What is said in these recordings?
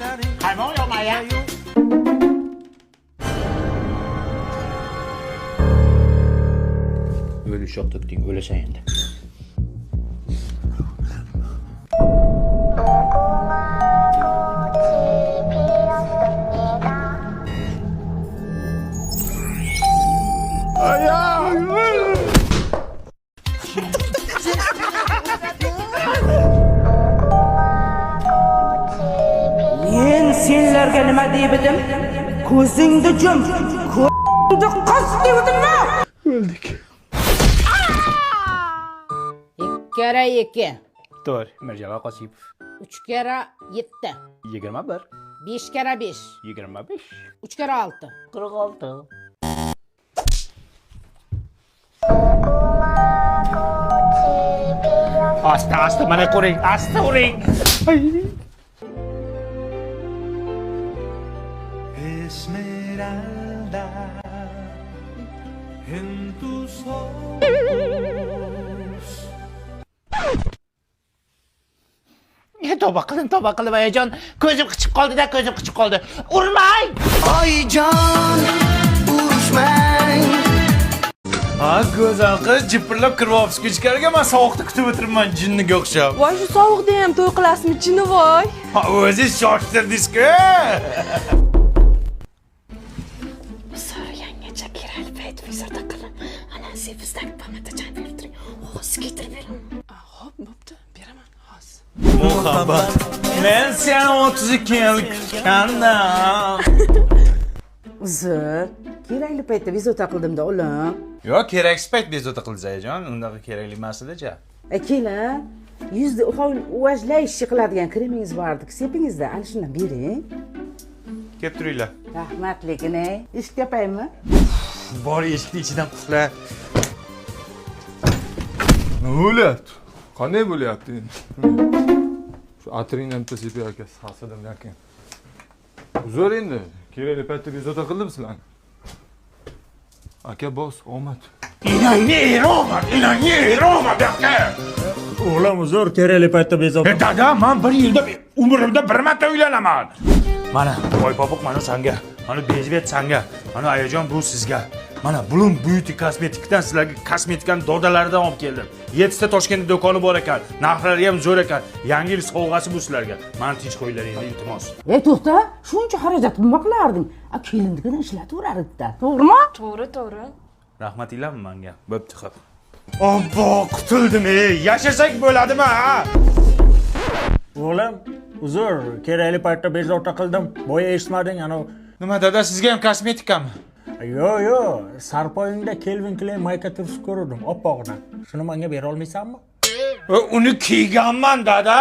Qaymoq yo'qmi, aya? O'l ushoq to'kding, o'lasan endi. Men senlarga nima deb edim? Ko'zingni jum, ko'zingni qos devdimmi? O'ldik. 2 kara 2. 4. Mirjalol Qosimov. 3 kara 7. 21. 5 kara 5. 25. 3 kara 6. 46. Asta, asta, mana ko'ring, asta uring. Esmeralda, en tus ojos. Tavba qildim, tavba qildim, ayajon. Ko'zim qichib qoldi-da, ko'zim qichib qoldi. Urmang! Oyijon, urushmang. Ha, go'zal qiz jipirlab kirib ofisga ichkariga, man sovuqda kutib o'tiribman jinniga o'xshab. Voy, shu sovuqda ham to'y qilasizmi, jinni voy? Ha, o'zingiz shoshtirdingiz-ku. So'ragangacha kerakli payt bezovta qilib, ana sebizdan pomadajon berib turing. Hozir ketirib beraman. Xo'p, bo'pti, beraman hozir. Muhabbat. Men seni 32 yil kutgandim. Uzr, kerakli paytda bezovta qildimda, ulim. Yo'q, keraksiz payt bezovta qildingiz, ayajon. Undaqa kerakli emas edi-ja. E, kelin, yuzni uvajlash qiladigan kremingiz bor edi, sepingizda, ana shundan bering. Kelib turinglar. Rahmat lekin, ey. Eshik yopaymi? Bor eshikni ichidan qulfla. Nima bo'lyapti? Qanday bo'lyapti endi? Shu atiringdan bitta sepay aka, sasidim lekin. Uzr endi, kerakli paytda bezovta qildim sizlarni. Aka bos, omad. Enangni eri omad, enangni eri omad bu yoqqa. O'g'lim, uzr, kerakli paytda bezovta. E, dada, man bir yilda umrimda bir marta uylanaman. Mana boypopiq, mana sanga. Mana bezbet sanga. Mana ayajon, bu sizga. Mana Bloom Beauty kosmetikdan sizlarga kosmetikani dodalaridan olib keldim. 7 ta Toshkentda do'koni bor ekan. Narxlari ham zo'r ekan. Yangi yil sovg'asi bu sizlarga. Mani tinch qo'yinglar endi, iltimos. Ey, to'xta, shuncha xarajat nima qilarding? A, kelinnikidan ishlataverardi-da, to'g'rimi? To'g'ri, to'g'ri. Rahmatinglarmi menga? Bo'pti, xo'p. Obbo, qutuldim ey. Yashasak bo'ladimi, ha? O'g'lim, uzr, kerakli paytda bezovta qildim. Boya eshitmading, anavi. Nima dada, sizga ham kosmetikami? Yo'q, yo'q, sarpoyingda Calvin Klein mayka tursiz ko'rdim, oppog'idan. Shuni menga bera olmaysanmi? Uni kiyganman dada.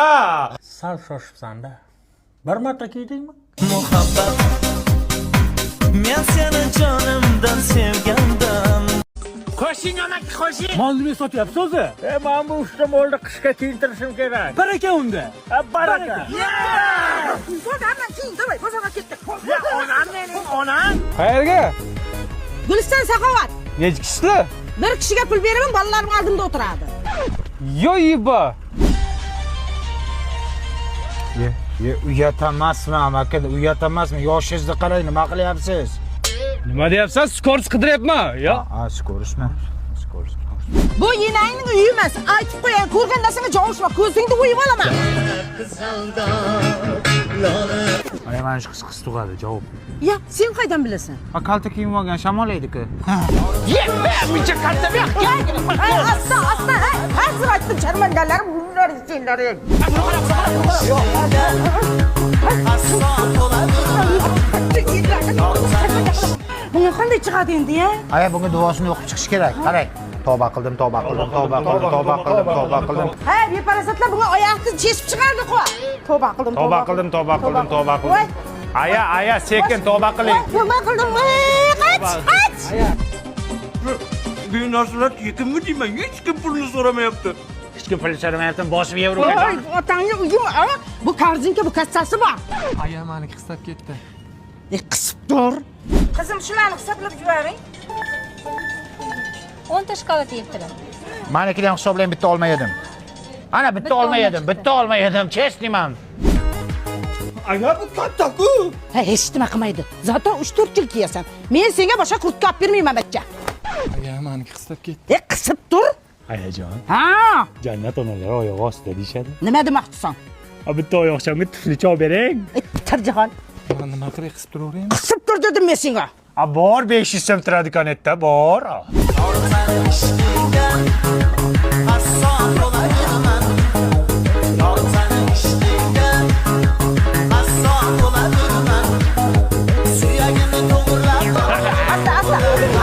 Sal shoshibsan-da. Bir marta kiydingmi? Muhabbat. Men seni jonimdan sevgandim. Qo'shing, amaki, qo'shing. Mol nima sotyapsiz o'zi? E, men bu uchta molni qishga kiyintirishim kerak. Baraka unda. Baraka. Bozordan keyin, давай, bozorga ketdik. Onam mening, onam. Qayerga? Guliston Saxovat. Nechi kishilar? Bir kishiga pul beraman, bolalarim oldimda o'tiradi. Yo yiba. Ye, ye, uyat emasmi, amaki, uyat emasmi? Yoshingizni qarang, nima qilyapsiz? Nima deyapsan? Скорость qidiryapman. Yo. Ha, скорость mi? Скорость. Bu enangning uyi emas. Aytib qo'yay, ko'rgan narsaga javob ko'zingni o'yib olaman. Mana mana shu qiz qiz tug'adi, javob. Ya, sen qaydan bilasan? Ha, kalta kiyim olgan shamol edi-ku. Muncha kalta bu yoqqa. Hey, asta, asta, hey, hozir aytdim sharmandalar, bunlar senlar. Bunga qanday chiqadi endi, ya? Aya, bunga duosini o'qib chiqish kerak. Qarang. Tavba qildim, tavba qildim, tavba qildim, tavba qildim, tavba qildim. Ha, beparasatlar bunga oyoqni cheshib chiqardi qo. Tavba qildim, Tavba qildim, tavba qildim, tavba Voy. qildim. Aya, aya, sekin tavba qiling. Tavba qildim. Voy, qoch, qoch. Bu narsalar tekinmi deyman, hech kim pulni so'ramayapti. Hech kim pulni so'ramayapti, bosib yeyavering. Voy, otangni uyim, a? Bu korzinka, bu kassasi bor. Aya maniki qistab ketdi. E, qisib tur. Qizim, shularni hisoblab yuboring. 10 ta shokolad yebdilar. Manikini ham hisoblang, bitta olma yedim. Ana bitta olma yedim, bitta olma yedim, честный man. Aya bu katta-ku. Ha, hech nima qilmaydi. Zato 3-4 yil kiyasan. Men senga boshqa kurtka olib bermayman, bachcha. Aya, maniki qistab ketdi. E, qisib tur. Ayajon. Ha, Jannat onalar oyog'i ostida deyishadi. Nima demoqchisan? A bitta oyoqchamga tuflicha olib bering. E, tirjihon. Nima qilay, qisib turaveraymi? Qisib tur dedim men senga. A bor 500 so'm turadigan etda bor. Asta, asta,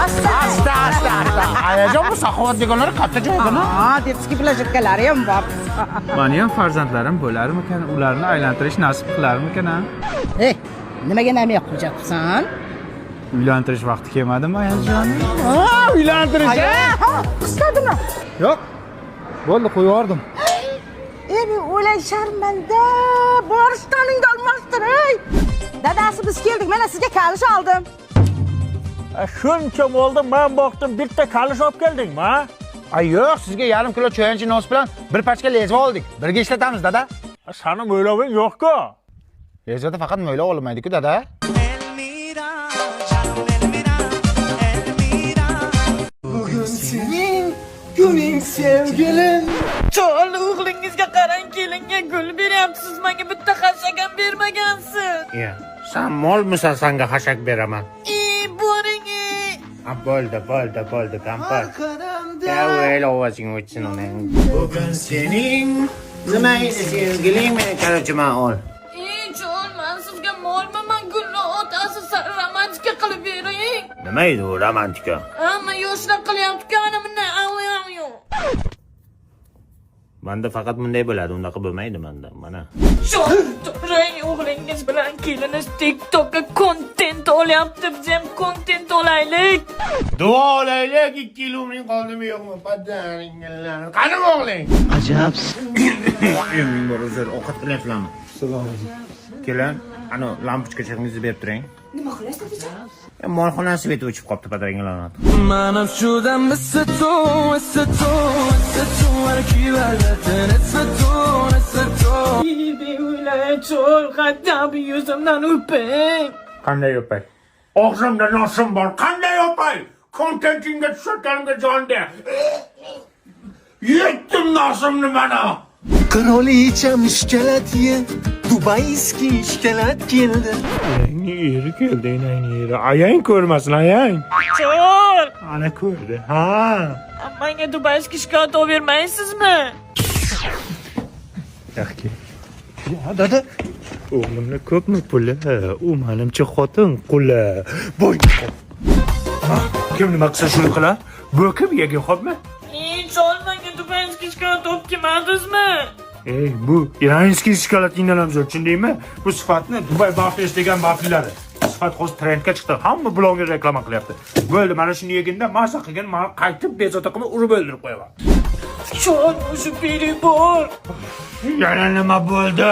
asta. Asta, asta, asta. Ayajon, bu saxovat deganlari katta joy buni. Ha, детский площадка lari ham bor. Mani ham farzandlarim bo'larmikan, ularni aylantirish nasib qilarmikan a? Ey, nimaga namiya qo'yapsan? Uylantirish vaqti kelmadimi, ayajon? Ha, uylantirish. Ha, qistadimi? Yo'q. Bo'ldi, qo'yib yubordim. Ey, men o'lay sharmanda. Borishtoningni olmoqdir, ey. Dadasi, biz keldik. Mana sizga kalish oldim. Shuncha bo'ldi, men boqdim, bitta kalish olib keldingmi, ha? Ay yo'q, sizga yarim kilo cho'yanchi nos bilan bir pachka lezva oldik. Birga ishlatamiz, dada. Sani mo'yloving yo'q-ku. Lezvada faqat mo'ylov olinmaydi-ku, dada. Bugun sening kuning sevgilim. Chol, o'g'lingizga qarang, kelinga gul beryapsiz, menga bitta xashak ham bermagansiz. Iya, san molmisan, sanga xashak beraman. E, boring. E. Ha, bo'ldi, bo'ldi, bo'ldi, kampir. Davel ovozing o'chsin uning. Bugun sening nima edi sevgiling, meni kalochima ol. E, chol, men sizga molmiman, gulni otasi, romantika qilib bering. Nima edi u romantika? Hamma yoshlar qilyapti-ku, ana bunday yo'q. Menda faqat bunday bo'ladi, unaqa bo'lmaydi menda. Mana. Chol, turing, o'g'lingiz bilan keliniz TikTokka kontent olyapti, biz ham kontent olaylik. Duo olaylik, 2 yil umring qoldimi yo'qmi? Padaringlar. Qani o'g'ling? Ajabsiz. Umring bor, uzr, ovqat qilyapsizlarmi? Kelin, ana lampochka chig'ingizni berib turing. Nima qilasiz, dadajon? Molxonasi sveti o'chib qolibdi, padaringlar. Mana shudan Chol, qadam yuzimdan o'ping. Qanday o'pay? Og'zimda nosim bor. Qanday o'pay? Kontentingga tushayotganimga jon de. Yetdim nosimni mana. Kraliçam işkelet ye, Dubayski işkelet keldi. Enangni eri keldi, enangni eri. Ayang ko'rmasin, ayang. Chol, Ana ko'rdi. Ha. menga dubayskiy shokolad olib bermaysizmi? Yaxki. Ya dada. O'g'limni ko'pmi puli? U menimcha xotin quli. Bo'y. Kim nima qilsa shuni qilar? Bo'kib yegin, xo'pmi? Ey, chol, menga dubayskiy shokolad olib kelmadingizmi? Ey, bu иранский shokoladingdan ham zo'r, tushundingmi? Bu sifatni Dubai Waffles degan vaflilari. Sifat hozir trendga chiqdi. Hamma bloger reklama qilyapti. Bo'ldi, mana shuni yeginda maza qilgin, mana qaytib bezovta qilib urib o'ldirib qo'yaman. Chol, o'sha bor. Yana nima bo'ldi?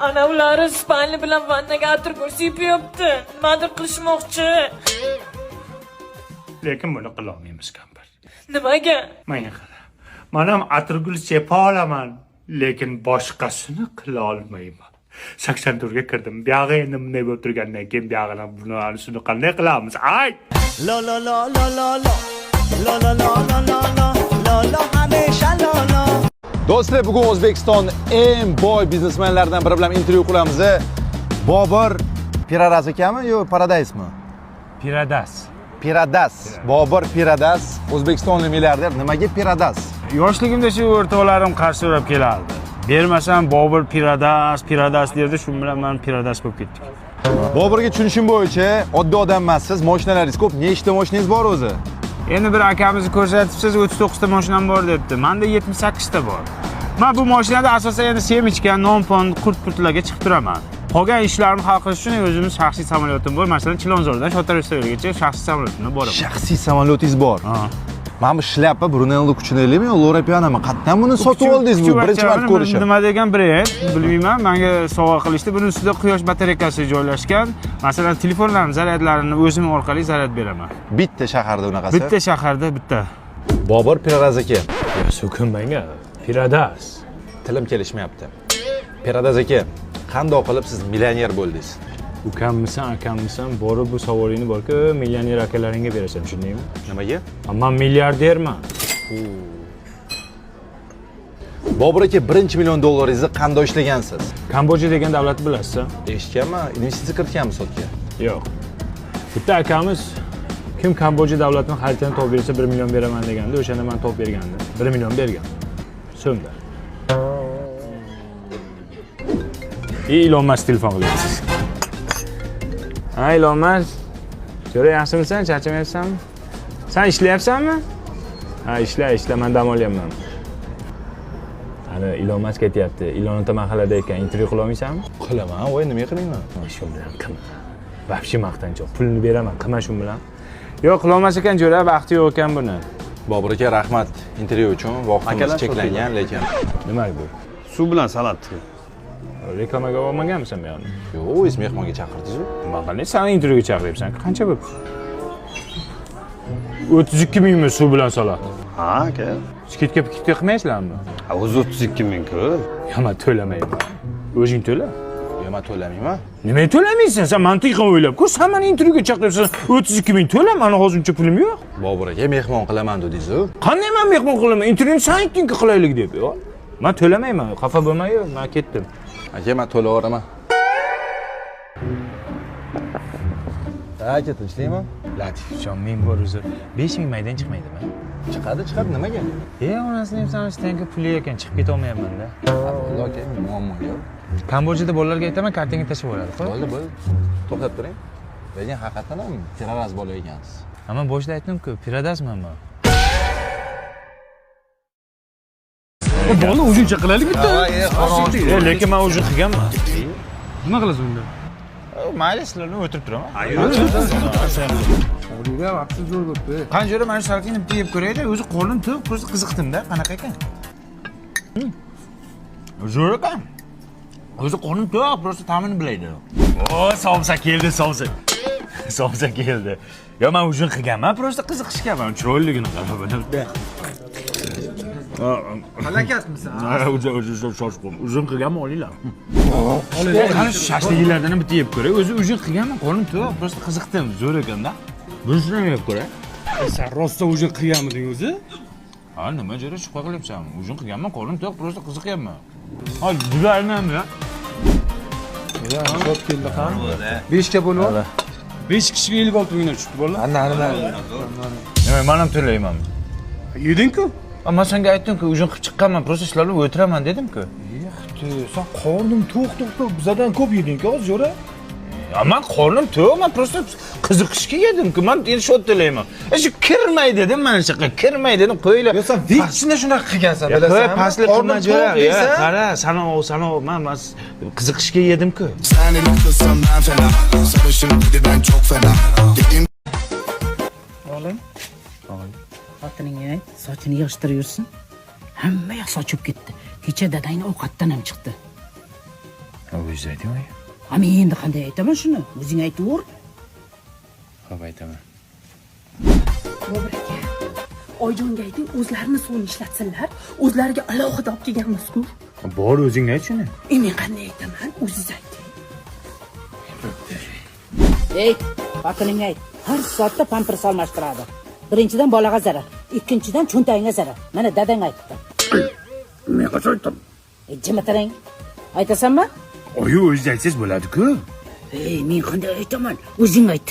Ana ulari spalni bilan vannaga atirgul sepyapti. Nimadir qilishmoqchi. Lekin buni qila olmaymiz, kampir. Nimaga? Menga qara. Men ham atirgul sepa olaman, lekin boshqasini qila olmayman. 84 ga kirdim. Buyog'i endi bunday bo'lib turgandan keyin buyog'ini buni shuni qanday qilamiz? Ay! La la la la la la la la la la la la la la hamisha la la. Do'stlar, bugun O'zbekiston eng boy biznesmenlaridan biri bilan intervyu qilamiz. Bobur Piradas akami yo Paradaysmi? Piradas. Piradas. Bobur Piradas, o'zbekistonlik milliarder. Nimaga Piradas? Yoshligimda shu o'rtoqlarim qarshi so'rab kelardi. Bermasam Bobur Piradas, Piradas derdi, shu bilan men Piradas bo'lib ketdik. Boburga tushunishim bo'yicha oddiy odam emassiz, mashinalaringiz ko'p. Nechta mashinangiz bor o'zi? Endi bir akamizni ko'rsatibsiz, 39 ta mashinam bor debdi. Menda 78 ta bor. Men bu mashinada asosan endi semichka, non-pon, qurt-purtlarga chiqib turaman. Qolgan ishlarimni hal qilish uchun o'zimning shaxsiy samolyotim bor. Masalan, Chilonzordan Shotarevskoygacha shaxsiy samolyotimda boraman. Shaxsiy samolyotingiz bor? Ha. Mana bu shlyapa Brunello Cucinellimi yo Loro Pianami? Qayerdan buni sotib oldingiz bu? Birinchi marta ko'rishim. Nima degan brend, bilmayman. Menga sovg'a qilishdi. Buning ustida quyosh batareykasi joylashgan. Masalan, telefonlarning zaryadlarini o'zim orqali zaryad beraman. Bitta shaharda unaqasi? Bitta shaharda bitta. Bobur Piradas aka. So'kinmang, Piradas. Tilim kelishmayapti. Piradas aka, Qandoq qilib siz millioner bo'ldingiz? Ukammisan, akammisan, borib bu savolingni borku millioner akalaringga berasan, tushundingmi? Nimaga? Man milliarderman. Bobur aka, birinchi million dollaringizni qanday ishlagansiz? Kamboja degan davlatni bilasiz? Eshitganman, investitsiya kiritganmi sotga? Yo'q. Bitta akamiz kim Kamboja davlatini xaritasini topib bersa 1 million beraman deganda, o'shanda men topib bergandim. 1 million bergan. So'mda. Ilon Musk telefon qilyapsiz. Ha, Ilon Musk. Jo'ra, yaxshimisan? Charchamayapsanmi? Sen ishlayapsanmi? Ha, ishla, ishla, men dam olyapman. Ana Ilon Musk aytyapti. Ilon ota mahallada ekan, intervyu qila olmaysanmi? Qilaman, voy, nima qilayman? Shu bilan qilma. Vobshe maqtanchoq. Pulini beraman, qilma shu bilan. Yo'q, qila olmas ekan jo'ra, vaqti yo'q ekan buni. Bobur aka, rahmat intervyu uchun. Vaqtimiz cheklangan, lekin nima bu? Suv bilan salat. Reklamaga olmaganmisan bu yoqni? Yo'q, o'zingiz mehmonga chaqirdingiz-ku. Nima qilay? Sen intervyuga chaqiryapsan. Qancha bu? 32 mingmi suv bilan salat? Ha, aka. Skidka pikidka qilmaysizlarmi? Ha, o'zi 32 ming-ku. Yo, men to'lamayman. O'zing to'la. Yo, men to'lamayman. Nimaga to'lamaysan? Sen mantiqan o'ylab ko'r. Sen meni intervyuga chaqiryapsan. 32 ming to'la, meni hozir uncha pulim yo'q. Bobur aka, mehmon qilaman dedingiz-ku. Qanday men mehmon qilaman? Intervyuni sen aytding-ku qilaylik deb. Yo'q. Men to'lamayman. Xafa bo'lmang, men ketdim. Aka, men to'layveraman. Aka, tinchlikmi? Latifjon, men bor uzr. 5 ming maydan chiqmaydimi? Chiqadi, chiqadi, nimaga? Onasini ham san stanka puli ekan, chiqib keta olmayapman-da. Bo'ldi aka, muammo yo'q. Kambojada bolalarga aytaman, kartangga tashlab yuboradi, xo'p? Bo'ldi, bo'ldi. To'xtab turing. Lekin haqiqatan ham teraraz bola ekansiz. Ammo boshida aytdim-ku, piradasman men. Bola o'zingcha qilaylik bitta. Lekin men o'zim qilganman. Nima qilasiz unda? Mayli, sizlarni o'tirib turaman. Olimga vaqti zo'r bo'pti. Qani jo'ra, mana shu salatni bitta yeb ko'rayda, o'zi qo'lim to'q, ko'zi qiziqdim-da, qanaqa ekan? Zo'r ekan. O'zi qo'lim to'q, prosta ta'mini bilaydi. O, somsa keldi, somsa. Somsa keldi. Yo, men o'zim qilganman, prosta qiziqishganman, chiroyligini qarab buni. Halokatmisan? Ha, o'zi shoshqim. Uzun qilganman, olinglar. Qani shu shashliklardan bitta yeb ko'ray. O'zi uzun qilganman, qo'lim to'q, prosta qiziqdim, zo'r ekanda. Bunisini ham yeb ko'ray. Sen rosa uzun qilganmiding o'zi? Ha, nima jo'ra shubha qilyapsan? Uzun qilganman, qo'lim to'q, prosta qiziqyapman. Ha, juda ya. Shot keldi ham. 5 ga bo'lib. 5 kishiga 56 mingdan tushdi bolalar. Ana, ana. Nima, men ham to'layman. Yeding-ku. Men senga aytdim-ku, uzun qilib chiqqanman, prosta sizlar bilan o'tiraman dedim-ku. Yaxti, sen qornim to'q to'q bizadan ko'p yeding-ku hozir jo'ra. Ya men qornim to'q, men prosta qiziqishga yedim-ku. Men endi shot to'layman. Shu kirmay dedim, mana shu yoqqa kirmay dedim, qo'yinglar. Yo, sen vechini shunaqa qilgansan, bilasanmi? Pastlik qilma jo'ra. Ya, qara, sanov, men qiziqishga yedim-ku. Seni noktasam ben fena. Sarışın dedi ben çok fena. Dedim. Oğlum. Xotiningga ayt, sochini yig'ishtirib yursin. Hamma yoq sochib ketdi. Kecha dadangni ovqatdan ham chiqdi. O'zingiz ayting. Ha, men endi qanday aytaman shuni? O'zing aytaver. Xo'p, aytaman. Bobur aka, Oyjonga ayting, o'zlarini suvini ishlatsinlar, o'zlariga alohida olib kelganmiz-ku. Bor, o'zing ayt shuni. Men qanday aytaman? O'zingiz ayting. Ey, xotiningga ayt, har soatda pampers almashtiradi. Birinchidan bolaga zarar, ikkinchidan cho'ntagingga zarar. Mana dadang aytdi. Men qachon aytdim? Jimitiring. Aytasanmi? Oyi, o'zingiz aytsangiz bo'ladi-ku. Ey, men qanday aytaman? O'zing ayt.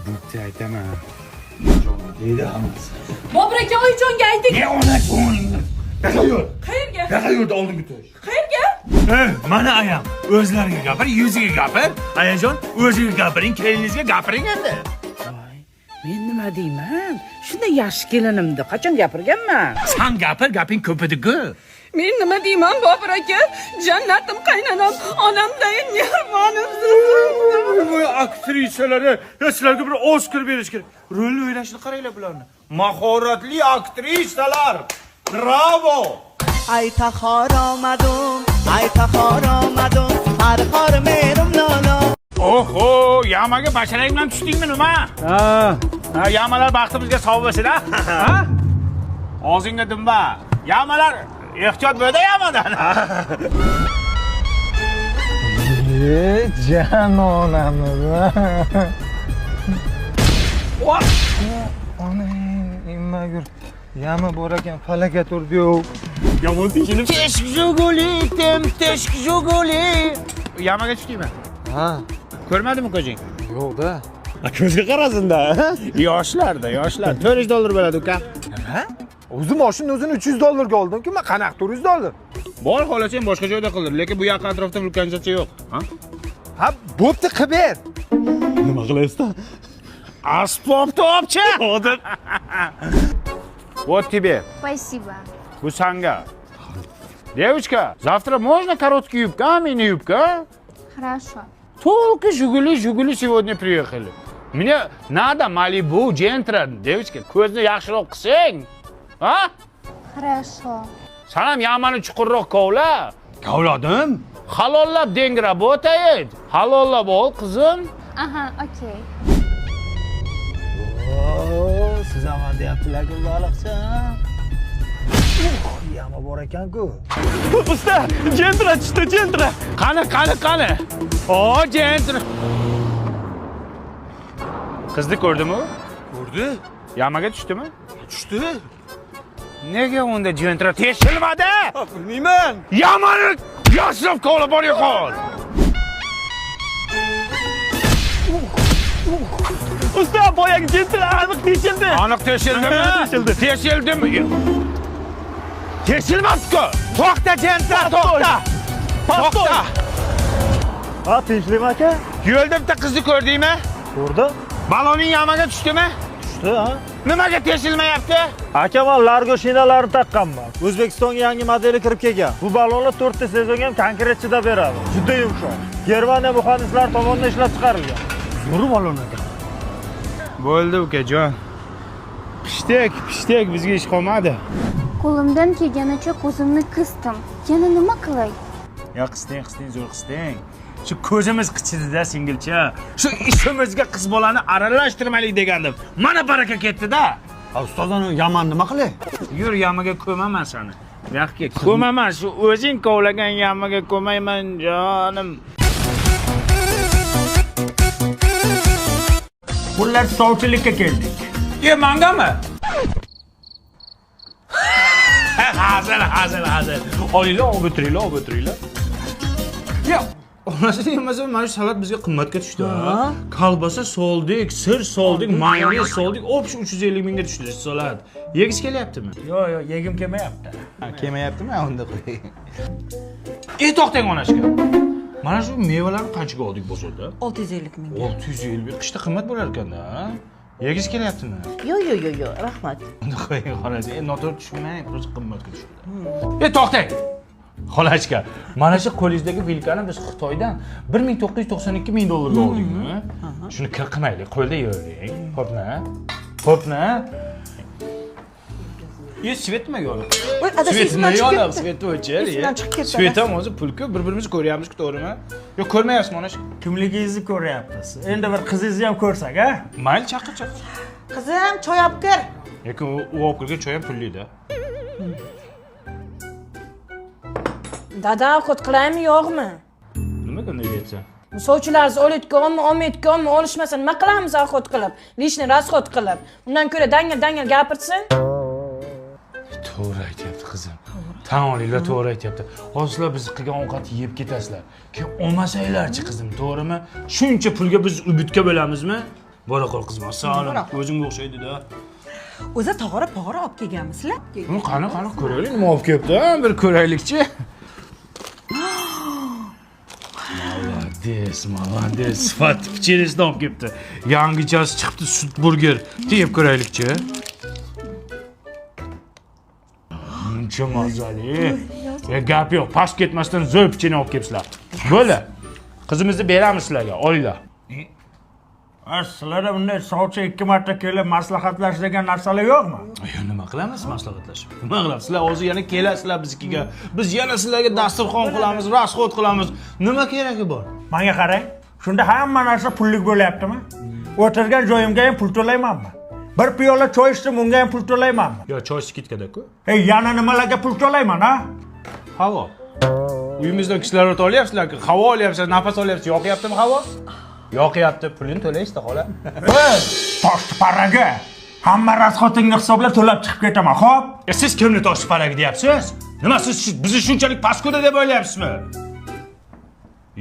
Bo'pti, aytaman. Deydi hammasi. Bobur aka, Oyjonga ayting. Ne onasi? Daqa yur. Qayerga? Daqa yurdi oldinga tush. Qayerga? Mana ayam, o'zlariga gapir, yuziga gapir. Ayajon, o'ziga gapiring, keliningizga gapiring endi. Men nima deyman? Shunday yaxshi kelinimni qachon gapirganman? Sen gapir, gaping ko'p edi-ku. Men nima deyman, Bobur aka? Jannatim qaynanam, onamday mehribonimsiz. Voy aktrisalari, sizlarga bir Oskar berish kerak. Rolni o'ynashini qaranglar bularni. Mahoratli aktrisalar. Bravo! Ay taxor omadim, ay taxor omadim, har xor merim lolo. Oho, yamaga basharang bilan tushdingmi nima? Ha. Ha, yamalar baxtimizga sog' bo'lsin, ha? Ha? Og'zingga dumba. Yamalar ehtiyot bo'lda yamadan. E, janonamiz. Onang nimagur. Yami bor ekan, falokat urdi-yu. Yomon teshilib. Teshik Jiguli, tem teshik Jiguli. Yamaga tushdingmi? Ha. Ko'rmadimi ko'zing? Yo'q-da. Ko'zga qarasin-da. Yoshlarda, yoshlar. $400 bo'ladi uka. Nima? O'zi mashinani o'zini $300 ga oldim-ku, men qanaqa $400? Bor xohlasang boshqa joyda qildir, lekin bu yaqin atrofda vulkanizatsiya yo'q. Ha? Ha, bo'pti, qilib ber. Nima qilaysiz? Asbobni olib-chi. Hozir. Вот тебе. Спасибо. Bu sanga. Девочка, завтра можно короткие юбка, а мини-юбка, а? Хорошо. Только Жигули, Жигули сегодня приехали. Мне надо Малибу, Gentra. Девочка, ko'zni yaxshiroq qilsang. Ha? Хорошо. San ham yamani chuqurroq kovla. Kovladim. Halollab деньги работает. Halollab ol, qizim. Aha, okey. Siz ham deyaptilar-ku baliqchi. Yama bor ekan-ku. Usta, Gentra tushdi, Gentra. Qani, qani, qani. O, Gentra. Qizni ko'rdimi? Ko'rdi. Yamaga tushdimi? Tushdi. Nega unda Gentra teshilmadi? Bilmayman. Yamani yashirib kovlab bor yo'qol. Usta, boyagi Gentra aniq teshildi. Aniq teshildimi? Teshildi. Teshildimi? Teshilmabdi-ku. To'xta Gentra, to'xta. To'xta. Ha, tinchlikmi aka? Yo'lda bitta qizni ko'rdingmi? Ko'rdim. Baloning yamaga tushdimi? Tushdi, ha. Nimaga teshilmayapti? Aka, men Largo shinalarini taqqanman. O'zbekistonga yangi modeli kirib kelgan. Bu balonlar 4 ta sezonga ham konkret chidab beradi. Juda yumshoq. Germaniya muhandislari tomonidan ishlab chiqarilgan. Zo'r balon ekan. Bo'ldi ukajon. Pishtek, pishtek bizga ish qolmadi. Qo'limdan kelganicha ko'zimni qisdim. Yana nima qilay? Ya qisding, qisding, zo'r qisding. Shu ko'zimiz qichidi-da, singilcha. Shu ishimizga qiz bolani aralashtirmaylik degandim. Mana baraka ketdi-da. Ustoz, uni yaman nima qilay? Yur, yamaga ko'maman seni. Bu yoqqa ko'maman, shu o'zing kovlagan yamaga ko'mayman jonim. Xullas, sovchilikka keldik. E, mangami? Hazil, hazil, hazil. Olinglar, olib o'tiringlar, olib o'tiringlar. Ya, onasini yemasa mana shu salat bizga qimmatga tushdi. Kolbasa soldik, sir soldik, mayonez soldik, общий 350 mingga tushdi shu salat. Yegisi kelyaptimi? Yo'q, yo'q, yegim kelmayapti. Kelmayaptimi? Unda qo'y. To'xtang onashka. Mana shu mevalarni qanchaga oldik bozorda? 650 ming. 650 ming. Qishda qimmat bo'lar ekanda. Yegisi kelyaptimi? Yo'q, yo'q, yo'q, yo'q, rahmat. Unda qo'ying xolasi. Noto'g'ri tushunmang, просто qimmatga tushdi. To'xtang. Xolachka, mana shu qo'lingizdagi vilkani biz Xitoydan 1992 ming dollarga oldikmi? Shuni kir qilmaylik, qo'lda yeyvering. Xo'pmi? Xo'pmi? Svet nima yo'q? Voy, adasi Svet esimdan nima chiqib yo'q? ketdi. Svet o'chir. Esimdan chiqib ketdi. Svet ham o'zi pul-ku, bir-birimizni ko'ryapmiz-ku, to'g'rimi? Yo'q, ko'rmayapsizmi ona? Kimligingizni ko'ryapmiz. Endi bir qizingizni ham ko'rsak, a? Mayli, chaqir, chaqir. Qizim, choy olib kir. Lekin u olib kirgan choy ham pulli-da. Dada, ovqat qilaymi, yo'qmi? Nimaga unday deyapsan? Sovchilarimiz olayotganmi, olmayotganmi, olishmasa nima qilamiz ovqat qilib? Lishni rasxod qilib. Undan ko'ra dangal-dangal gapirsin. To'g'ri aytyapti qizim. Tan olinglar, to'g'ri aytyapti. Hozir sizlar biz qilgan ovqatni yeb ketasizlar. Keyin olmasanglarchi qizim, to'g'rimi? Shuncha pulga biz ubitga bo'lamizmi? Bora qol qizim, assalomu alaykum. O'zingga o'xshaydi-da. O'zi tog'ora pog'ora olib kelganmisizlar? Qani, qani ko'raylik, nima olib kelibdi, bir ko'raylikchi. Молодец, молодец. Sifat pichenesini olib kelibdi. Yangichasi chiqibdi, sut burger. Yeb ko'raylikchi. Muncha mazali. Gap yo'q, past ketmasdan zo'r pichene olib kelibsizlar. Bo'ldi. Qizimizni beramiz sizlarga, olinglar. Sizlarda bunday sovchi 2 marta kelib maslahatlash degan narsalar yo'qmi? Yo, nima qilamiz maslahatlashib? Nima qilamiz? Sizlar hozir yana kelasizlar biznikiga. Biz yana sizlarga dasturxon qilamiz, rasxod qilamiz. Nima keragi bor? Menga qarang, shunda hamma narsa pullik bo'lyaptimi? O'tirgan joyimga ham pul to'laymanmi? Bir piyola choy ichdim, unga ham pul to'laymanmi? Yo, choy skitkada-ku. Ey, yana nimalarga pul to'layman, ha? Havo. Uyimizdan kislorod olyapsizlar, havo olyapsizlar, nafas olyapsiz. Yoqyaptimi havo? Yoqyapti. Pulini to'laysizda xola. Biz toshparaga hamma расход ingni hisoblab to'lab chiqib ketaman, xo'p? Siz kimni toshparagi deyapsiz? Nima siz bizni shunchalik паскуда deb o'ylayapsizmi?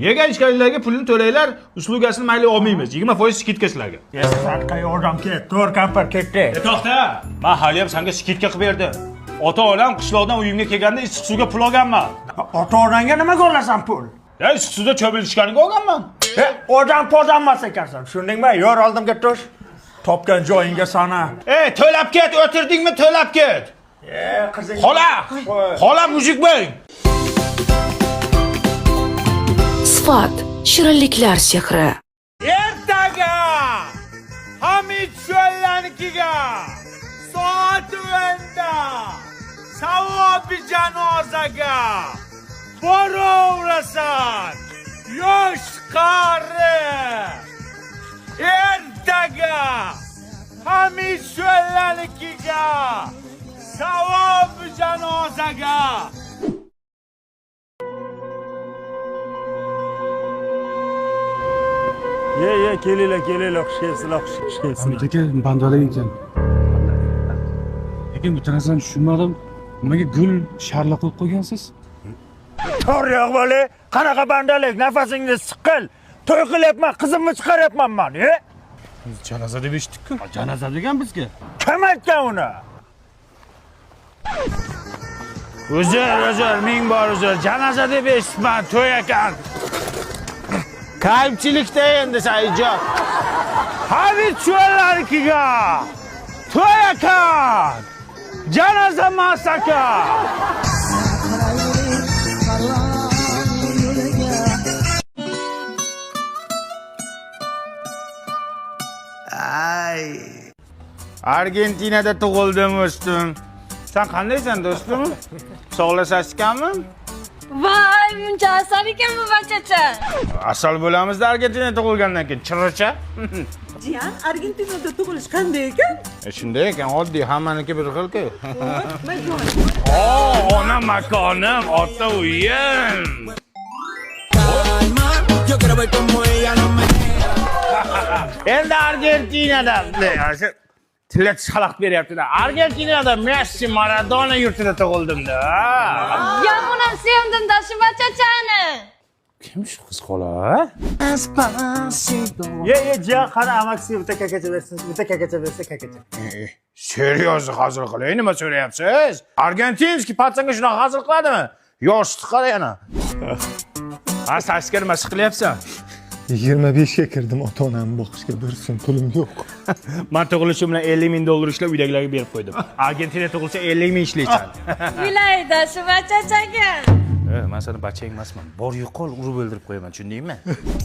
Yegan ichganlarga pulini to'langlar, услуга sini mayli olmaymiz. 20% скидка sizlarga. Sadqa yordam ket, to'rt kampir ketdi. To'xta, men hali ham senga скидка qilib berdim. Ota-onam qishloqdan uyimga kelganda issiq suvga pul olganman. Ota-onangga nimaga olasan pul? Ya issiq suvda cho'milishganiga olganman. Odam pozanmas ekansan, tushundingmi? Yor oldimga tush. Topgan joyingga sana. To'lab ket, o'tirdingmi, to'lab ket. Qizing. Xola, xola мужик bo'ling. Sifat, shirinliklar sehri. Ertaga Hamid Sho'llanikiga soat 10da savobi janozaga boraverasan. Yosh qari. Ertaga Hamid Sho'llanikiga savobi janozaga. Ye, ye, kelinglar, kelinglar, xush kelibsizlar, xush kelibsizlar. Hamid aka bandalik ekan. Lekin bitta narsani tushunmadim. Nimaga gul sharla qilib qo'ygansiz? Tor yo'q bola, qanaqa bandalik, nafasingni siqil. To'y qilyapman, qizimni chiqaryapman man, e? Janoza deb eshitdik-ku. Janoza degan bizga. Kim aytgan uni? Uzr, uzr, ming bor uzr. Janoza deb eshitman, to'y ekan. Kayfchilikda endi Saidjon. Hamid Sho'llanikiga to'y ekan. Janoza emas ekan. Argentinada tug'ildim, o'sdim. Sen qandaysan do'stim? Sog'lashasizmi? Voy, muncha asal ekanmi bachacha? Asal bo'lamizda Argentinada tug'ilgandan keyin chirricha. Jiyan, Argentinada tug'ilish qanday ekan? Shunday ekan, oddiy, hammaniki bir xil-ku. Ona makonim, ota uyim. Endi Argentinada tilla tish xalaqit beryapti-da. Argentinada Messi, Maradona yurtida tug'ildim-da. Yamonam sevdim-da shu bachachani. Kim shu qiz xola? Ye, ye, jiyan, qani amaksi bitta kakacha bersin, bitta kakacha bersa kakacha. Seryoz hazil qiling, nima so'rayapsiz? Argentinskiy patsanga shunaqa hazil qiladimi? Yoshni qara yana. Ha, sasga nima siqilyapsan? 25 ga kirdim, ota-onamni boqishga bir so'm pulim yo'q. Men tug'ilishim bilan 50 ming dollar ishlab uydagilarga berib qo'ydim. Argentina tug'ilsa 50 ming ishlaysan. Vilayda shu bachachaga. Men seni bachang emasman. Bor yo'qol urib o'ldirib qo'yaman, tushundingmi?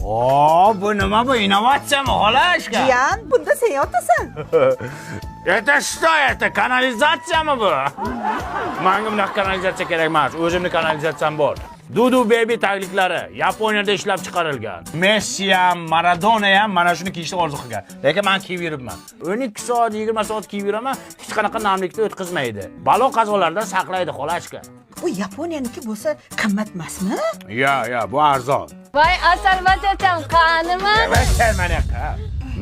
O, bu nima bu? Innovatsiyami, xolashka? Jiyan, bunda sen yotasan. Это что это? Kanalizatsiyami bu? Menga bunaqa kanalizatsiya kerak emas. O'zimni kanalizatsiyam bor. Dudu Baby tagliklari Yaponiyada ishlab chiqarilgan. Messi ham, Maradona ham mana shuni kiyishni orzu qilgan. Lekin men kiyib yuribman. 12 soat, 20 soat kiyib yuraman, hech qanaqa namlikni o'tkazmaydi. Balo qazolardan saqlaydi, xolashka. Bu Yaponiyaniki bo'lsa qimmat emasmi? Ya, ya, bu arzon. Voy, asal bachacham, qanimi? Mana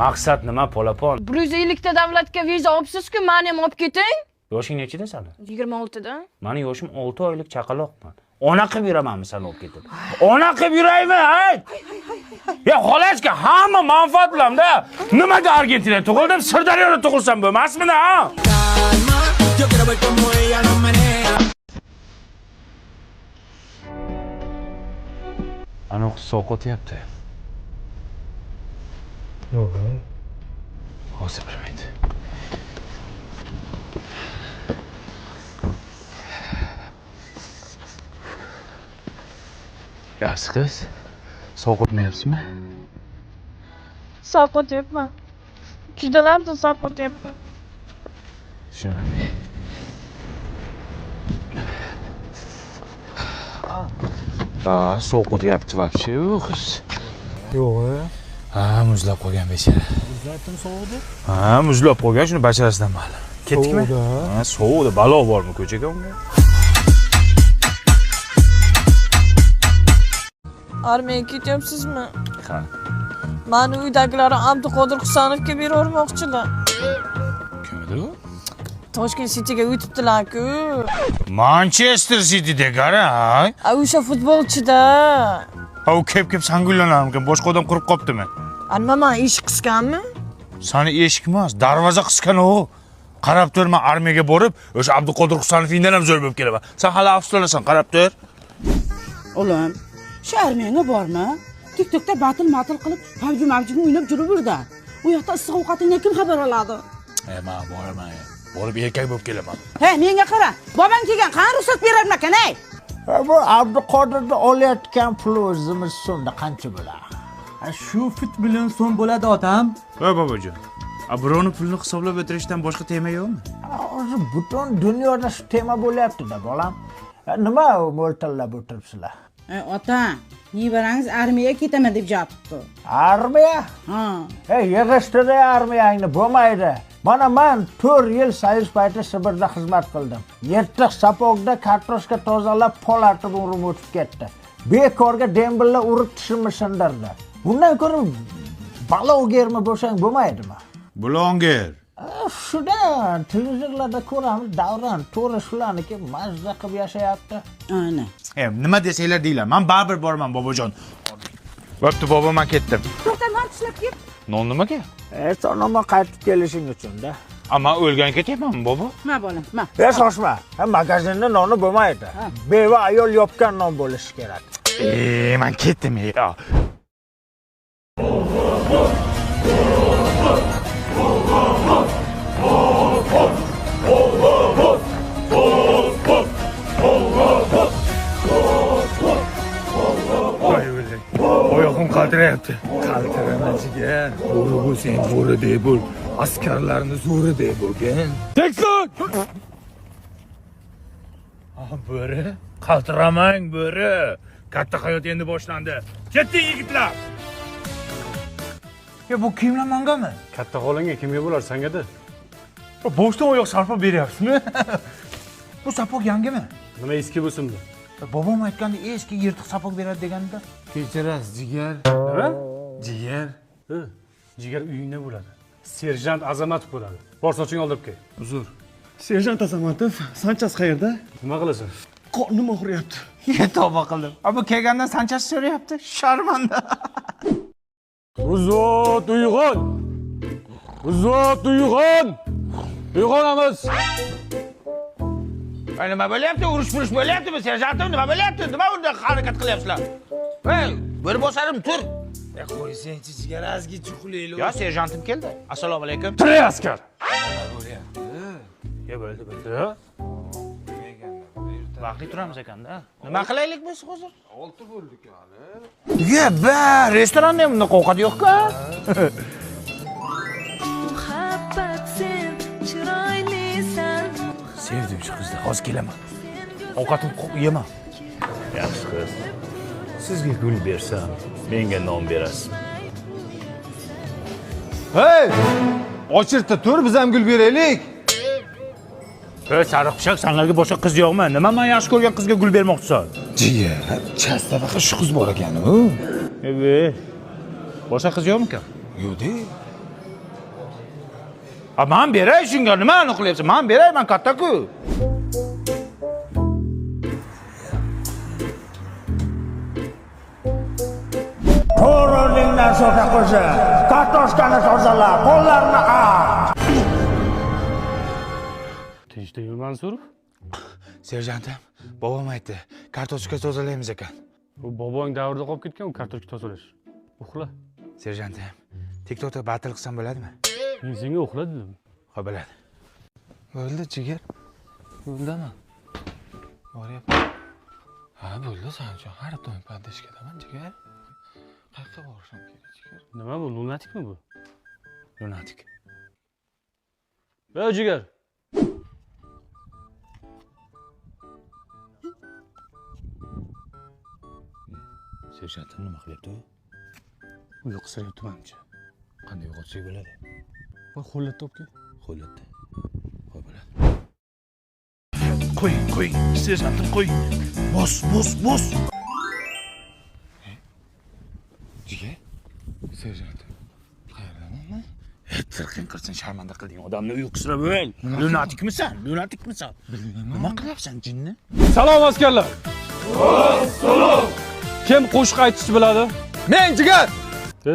maqsad nima, polapon? 150 ta davlatga viza olibsiz-ku, meni ham olib keting. Yoshing nechida sani? 26 da. Mani yoshim 6 oylik chaqaloqman. Ona qilib yuramanmi seni olib ketib? Ona qilib yuraymi, ayt? Ya xolashka, hamma manfaat bilan-da. Nimaga Argentinada tug'ildim, Sirdaryoda tug'ilsam bo'lmasmi, ha? Aniq sovqotyapti. Yo'q. Hozir bilmaydi. Yaxshi qiz, sovqotmayapsizmi? Sovqotyapman. Judalam sovqotyapman. Tushundim. Sovqotyapti вообще u qiz. Yo'q. Ha, muzlab qolgan bechara. Muzlatdim sovuqda. Ha, muzlab qolgan, shuni basharasidan ma'lum. Ketdikmi? Ha, sovuqda balo bormi ko'chaga unga? Armiyaga ketyapsizmi? Ha. Mani uydagilarim Abduqodir Husanovga beravermoqchilar. Kim edi u? Toshkent Cityga o'tibdilar-ku. Manchester City degani, ha? A o'sha futbolchida. Ha, u kep sanga uylanarmikan? Boshqa odam qurib qoptimi? A nima, man eshik qisganmi? Sani eshik emas, darvoza qisgan u. Qarab tur, men armiyaga borib, o'sha Abduqodir Husanovingdan ham zo'r bo'lib kelaman. Sen hali afsuslanasan, qarab tur. O'g'lim, shu armiyaga borma. TikTokda batil-matil qilib, PUBG mabjini o'ynab yuraverda. U yoqda issiq ovqatingdan kim xabar oladi? Men boraman. Borib erkak bo'lib kelaman. Hey, menga qara. Bobang kelgan, qani ruxsat berarmikan, ey? Bu Abduqodirni olayotgan puli o'zimiz so'mda qancha bo'ladi? Shu fit million so'm bo'ladi otam. Voy bobojon. A birovni pulini hisoblab o'tirishdan boshqa tema yo'qmi? Hozir butun dunyoda shu tema bo'lyapti-da, bolam. Nima mo'ltallab o'tiribsizlar? Ota, nevarangiz armiyaga ketaman deb yotibdi. Armiya? Ha. Ey, yig'ishtir armiyangni, bo'lmaydi. Mana men 4 yil soyuz payti Sibirda xizmat qildim. Yirtiq sapogda kartoshka tozalab pol artib umrim o'tib ketdi. Bekorga dembilla urib tishimni sindirdi. Bundan ko'ra balogermi bo'lsang bo'lmaydimi? Bulonger. Shudan televizorlarda ko'ramiz, Davron to'g'ri shularniki mazza qilib yashayapti. Ana. Nima desanglar deylar. Men baribir boraman bobojon. Bo'pti bobo, men ketdim. To'xta, non tishlab ket. Non nimaga? Sonoma qaytib kelishing uchun-da. Amma o'lgan ketyapmanmi bobo? Ma bolam, ma. Shoshma. Magazinda noni bo'lmaydi. Beva ayol yopgan non bo'lishi kerak. Men ketdim. Oyog'im qaltirayapti. Qaltirama jigar. Bo'ri bo'lsang bo'ridek bo'l. Askarlarni zo'ridek bo'lgin. Tekson! Bo'ri, qaltiramang bo'ri. Katta hayot endi boshlandi. Ketdik yigitlar. Ya bu kiyimlar mangami? Katta xolangga kimga bo'lar, sangada? Boshdan oyoq sarpo beryapsizmi? Bu sapog yangimi? Nima eski bo'lsin bu? Bobom aytganda eski yirtiq sapog beradi deganda. Kechirasiz jigar. Nima? Jigar. Jigar uyingda bo'ladi. Serjant Azamatov bo'ladi. Bor sochingni oldirib kel. Uzr. Serjant Azamatov, sanchasi qayerda? Nima qilasan? Qornim og'riyapti. Tavba qildim. A bu kelgandan sanchasi so'rayapti. Sharmanda. Uzot uyg'on. Uzot uyg'on. Uyg'onamiz. Ay, nima bo'lyapti? Urush-purush bo'lyaptimi? Serjantim, nima bo'lyapti? Nima unda harakat qilyapsizlar? Ey, bo'ri bosarim, tur. Qo'ysangchi jigar, ozgincha uxlaylik. Yo, serjantim keldi. Assalomu alaykum. Tur askar. Nima bo'lyapti? Ya bo'ldi, bo'ldi. Vaqtli turamiz ekanda. Nima qilaylik biz hozir? 6 bo'ldik hali. Ya, ba, restoranda ham bunaqa ovqat yo'q-ku. Muhabbat sen chiroylisan. Sevdim shu qizni. Hozir kelaman. Ovqatim yema. Yaxshi qiz. Sizga gul bersam, menga non berasiz. Hey! Ochirda tur, biz ham gul beraylik. Ey, sariq pichoq, sanlarga boshqa qiz yo'qmi? Nima men yaxshi ko'rgan qizga gul bermoqchisan? Jigar, chasta faqat shu qiz bor ekan-u. Ey, boshqa qiz yo'qmikan? Yo'q-da. A men beray shunga, nimani qilyapsan? Men beray, men katta-ku. To'g'ri o'rningdan so'ka qo'sha. Kartoshkani tozala, qo'llarni aq. Tinchlikmi Mansurov? Serjantim, bobom aytdi, kartoshka tozalaymiz ekan. Bu bobong davrida qolib ketgan u kartoshka tozalash. Uxla. Serjantim, TikTokda battle qilsam bo'ladimi? Men senga uxla dedim. Xo'p, bo'ladi. Bo'ldi jigar. Yo'ldaman. Boryapman. Ha, bo'ldi, san uchun har doim podeshkadaman jigar. Qayerga borishim kerak jigar? Nima bu, lunatikmi bu? Lunatik. Ey jigar. Serjantim nima qilyapti u? Uyqusirayapti menimcha. Qanday uyg'otsak bo'ladi? Voy, ho'llatda olib kel. Ho'llatda. Qo'y bo'ladi. Qo'ying, qo'ying. Serjantim, qo'ying. Bos, bos, bos. Firqing qilsin, sharmanda qilding odamni, uyqusirab o'l. Lunatikmisan? Lunatikmisan? Nima qilyapsan, jinni? Salom, askarlar. Assalom. Kim qo'shiq aytishni biladi? Men, jigar. E,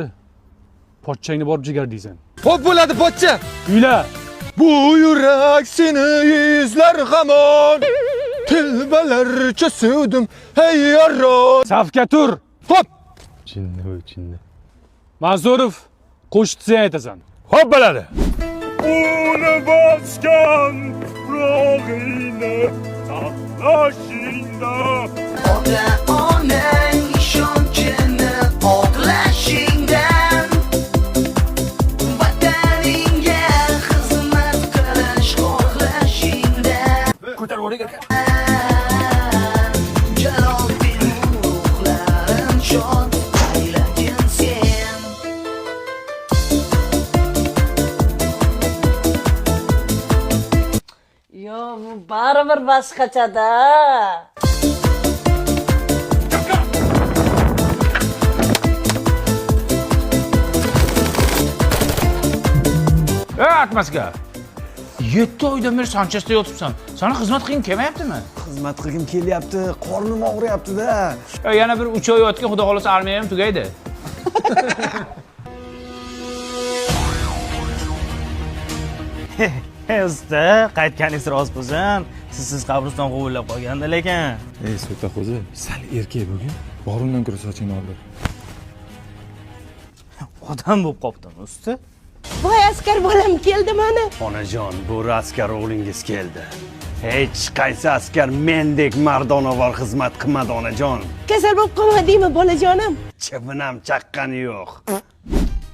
pochchangni borib jigar deysan. Xo'p bo'ladi, pochcha. Uyla. Bu yurak seni izlar hamon. Telbalarcha sevdim, hey yaron. Safga tur. Xo'p. Jinni bu, jinni. Mansurov, qo'shiqni sen aytasan. Xo'p bo'ladi. Uni bosgan tuprog'ingni saqlashingda. Ota onang ishonchini oqlashingdan, Vataningga xizmat qilish xohlashingdan. Ko'tarib yuboring, aka. Jalol ruhlarin shod aylagin sen. Yo, bu baribir boshqachada. Ey, atmaska. 7 oydan beri sanchasda yotibsan. Sana xizmat qilging kelmayaptimi? Xizmat qilgim kelyapti, qornim og'riyapti-da. E, yana bir 3 oy yotgin, xudo xohlasa, armiya ham tugaydi. Usta, qaytganingiz rost bo'lsin. Sizsiz qabriston g'uvillab qolgandi lekin. Ey, so'taxo'zi, sal erkak bo'lgin. Bor, undan ko'ra sochingni oldir. Odam bo'lib qolibdimi, usta? Voy, askar bolam keldi mana. Onajon, bo'ri askar o'g'lingiz keldi. Hech qaysi askar mendek mardonavor xizmat qilmadi, onajon. Kasal bo'lib qolmadingmi, bolajonim? Chivin ham chaqqani yo'q.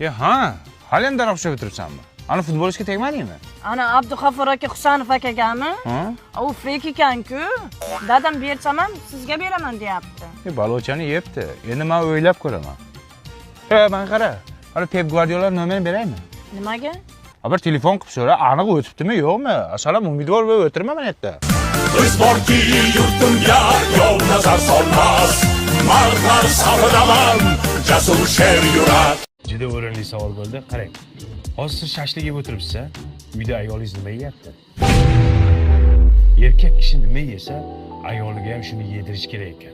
E, ha, hali ham daraxt ushlab o'tiribsanmi? Ana futbolistga tegmadingmi? Ana Abdug'afur aka Husanov akagami? Ha? U fake ekan-ku. Dadam bersam ham sizga beraman deyapti. E, balochani yebdi. Endi men o'ylab ko'raman. E, mana qara. Hali Pep Guardiola nomerini beraymi? Nimaga? Ha, bir telefon qilib so'ra, aniq o'tibdimi, yo'qmi? Asalam umidvor bo'lib o'tirma mana yerda. Biz borki, yurtimga yov nazar solmas. Mardlar safidaman, jasur sher yurak. Juda o'rinli savol bo'ldi. Qarang. Hozir siz shashlik yeb o'tiribsiz, a? Uyda ayolingiz nima yeyapti? Erkak kishi nima yesa, ayoliga ham shuni yedirish kerak ekan.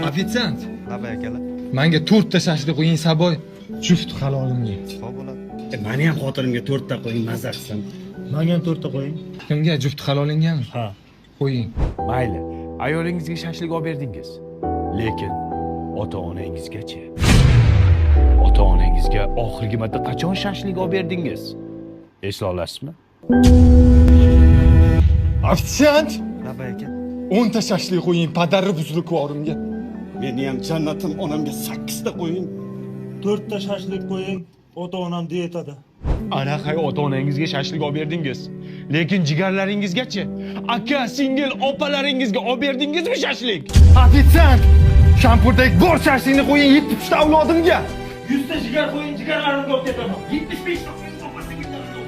Ofitsiant. Labay, akalar. Menga to'rtta shashlik qo'ying, saboy. Juft halolimga. Xo'p bo'ladi. Mani ham xotinimga to'rtta qo'ying, maza qilsin. Menga ham to'rtta qo'ying. Kimga? Juft halolingami? Ha. Qo'ying. Mayli, ayolingizga shashlik olib berdingiz. Lekin ota-onangizgachi? Ota-onangizga oxirgi marta qachon shashlik olib berdingiz? Esla olasizmi? Ofitsiant. Labay, aka. 10 ta shashlik qo'ying, padari buzrukvorimga. Meni ham jannatim onamga sakkizta qo'ying. To'rtta shashlik qo'ying, ota onam dietada. Ana hay, ota-onangizga shashlik olib berdingiz. Lekin jigarlaringizgachi? Aka, singil, opalaringizga olib berdingizmi shashlik? Ofitsiant. Shampurdek bor shashlikni qo'ying 70 ta avlodimga. 100 ta jigar qo'ying, jigarlarimga olib ketaman. 75 ta opa singillarimga.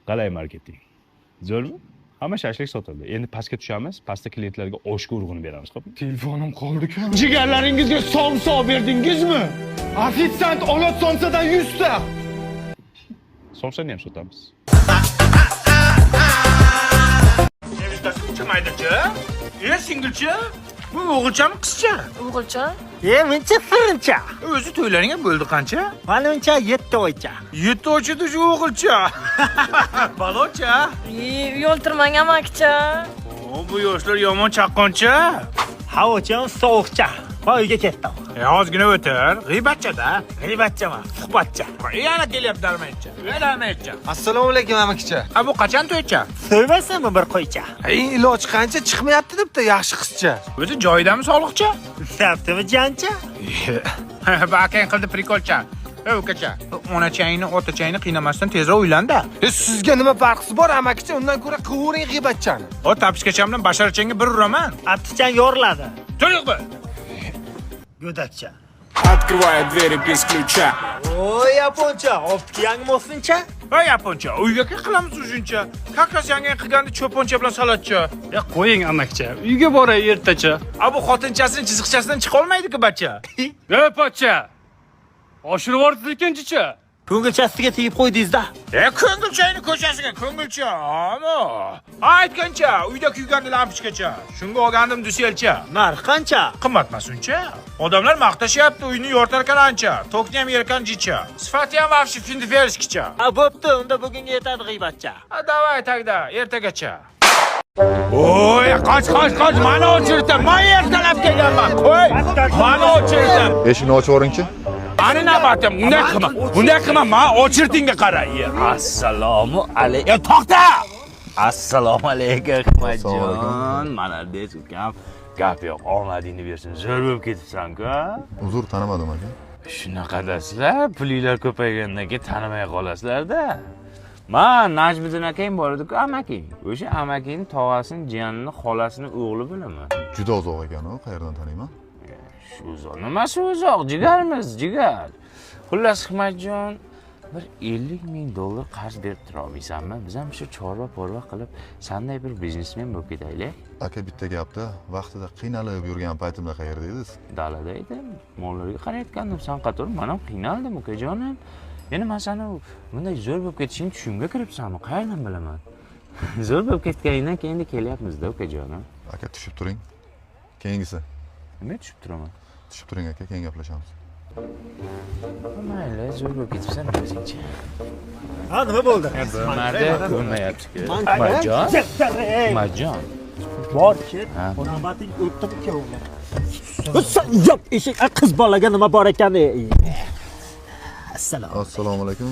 Qalay marketing? Zo'rmi? Hamma shashlik sotildi. Endi pastga tushamiz, pastda klientlarga oshga urg'uni beramiz, xo'pmi? Telefonim qoldi-ku. Jigarlaringizga somsa olib berdingizmi? Ofitsiant, olot somsadan 100 ta. Somsani ham sotamiz. Nevichtasi maydachi? E, singilchi? Bu o'g'ilchami, qizcha? O'g'ilcha. E, muncha firincha. O'zi to'ylaring bo'ldi qancha? Manimcha 7 oycha. 7 oychada shu o'g'ilcha. Balocha. E, uyaltirmang, amakcha. O, bu yoshlar yomon chaqqoncha. Havocham sovuqcha. Va uyga ketdim. E, ozgina o'tir. G'iybatchada. G'iybatcha suhbatcha. Yana kelyapti armayicha. Yana armayicha. Assalomu alaykum, amakicha. Ha, bu qachon to'ycha? So'ymaysanmi bir qo'ycha? Ey, iloji qancha chiqmayapti debdi yaxshi qizcha. O'zi joyidami sog'liqcha? Ushlabdimi jancha? Bu akang qildi прикол cha. Ey, ukacha, onachangni, otachangni qiynamasdan tezroq uylanda. E, sizga nima farqisi bor, amakicha? Undan ko'ra qilvering g'iybatchani. O, tapishkacham bilan basharachangga bir uraman. Abtichang yoriladi. To'liq bir. Go'dakcha. Открывая двери без ключа. Oy, yaponcha, olibdi yangi mo'sincha. Va yaponcha. Uyga qilamiz uzuncha. Как раз yangi qilganda cho'poncha bilan salatcha. Ya qo'ying amakcha, uyga boray ertacha. A bu xotinchasini chiziqchasidan chiqa olmaydi-ku bacha. Ey pochcha. Oshirib yubordingiz ikkinchicha. Ko'ngilchasiga tegib qo'ydingiz-da. E ko'ngilchangni ko'chasiga, ko'ngilcha, ammo. Aytgancha, uyda kuygandi lampochkacha. Shunga olgandim duselcha. Narx qancha? Qimmat emas uncha. Odamlar maqtashyapti, uyni yortarkan ancha. Tokni ham yerkan jicha. Sifati ham vafshi findiferskicha. Ha, bo'pti, unda bugunga yetadi g'iybatcha. Ha, давай тогда, ertagacha. Oy, qoch, qoch, qoch, mani o'chirdim. Men ertalab kelganman. Qo'y. Mani o'chirdim. Eshikni ochib yuboringchi. Mani navbatim, unday qilma. Unday qilma, men o'chirtingga qara. Assalomu alaykum. Ya to'xta! Assalomu alaykum Hikmatjon. Молодец ukam. Gap yo'q, omadingni bersin. Zo'r bo'lib ketibsan-ku. Uzr, tanimadim aka. Shunaqa dasizlar, pulinglar ko'paygandan keyin tanimay qolasizlar-da. Man Najmiddin akang bor edi-ku, amaking. O'sha amakingning tog'asini, jiyanini, xolasini o'g'li bo'laman. Juda uzoq ekan u, qayerdan taniyman? Shu uzoq. Nimasi uzoq? Jigarmiz, jigar. Xullas Hikmatjon, bir 50 ming dollar qarz berib tura olmaysanmi? Biz ham shu chorva-porva qilib, sanday bir biznesmen bo'lib ketaylik. Aka, bitta gapda, vaqtida qiynalib yurgan paytimda qayerda edingiz? Dalada edim. Mollarga qarayotgandim, san qator men ham qiynaldim, ukajonim. Endi men seni bunday zo'r bo'lib ketishingni tushimga kiribsanmi? Qayerdan bilaman? Zo'r bo'lib ketganingdan keyin endi kelyapmiz-da, ukajonim. Aka, tushib turing. Keyingisi. Nima tushib turaman? Tushib turing aka, keyin gaplashamiz. Mayli, zo'r bo'lib ketibsan o'zingcha. Ha, nima bo'ldi? Bo'lmadi, bo'lmayapti-ku. Hikmatjon. Hikmatjon. Bor, ket. Navbating o'tdi ikkovinglar. Sen yo'q, eshik, qiz bolaga nima bor ekan? Assalomu assalomu alaykum.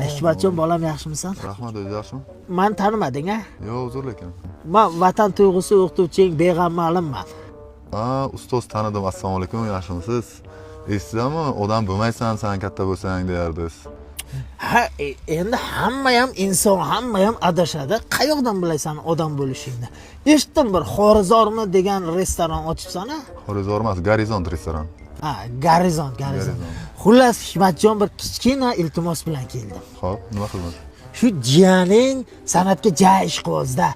Hikmatjon bolam, yaxshimisan? Rahmat, o'zi yaxshimi? Meni tanimading a? Yo'q, uzr lekin. Men vatan tuyg'usi o'qituvching Beg'am ma'limman. Ha, ustoz tanidim. Assalomu alaykum, yaxshimisiz? Eshitdimmi? Odam bo'lmaysan, sen katta bo'lsang deyardingiz. Ha, endi hamma ham inson, hamma ham adashadi. Qayoqdan bilasan odam bo'lishingni? Eshitdim, bir Xorizormi degan restoran ochibsan a? Xorizor emas, Gorizont restoran. Ha, Gorizont, Gorizont. Xullas, Hikmatjon, bir kichkina iltimos bilan keldim. Xo'p, nima xizmat? Shu jiyaning san'atga ja ishqibozda,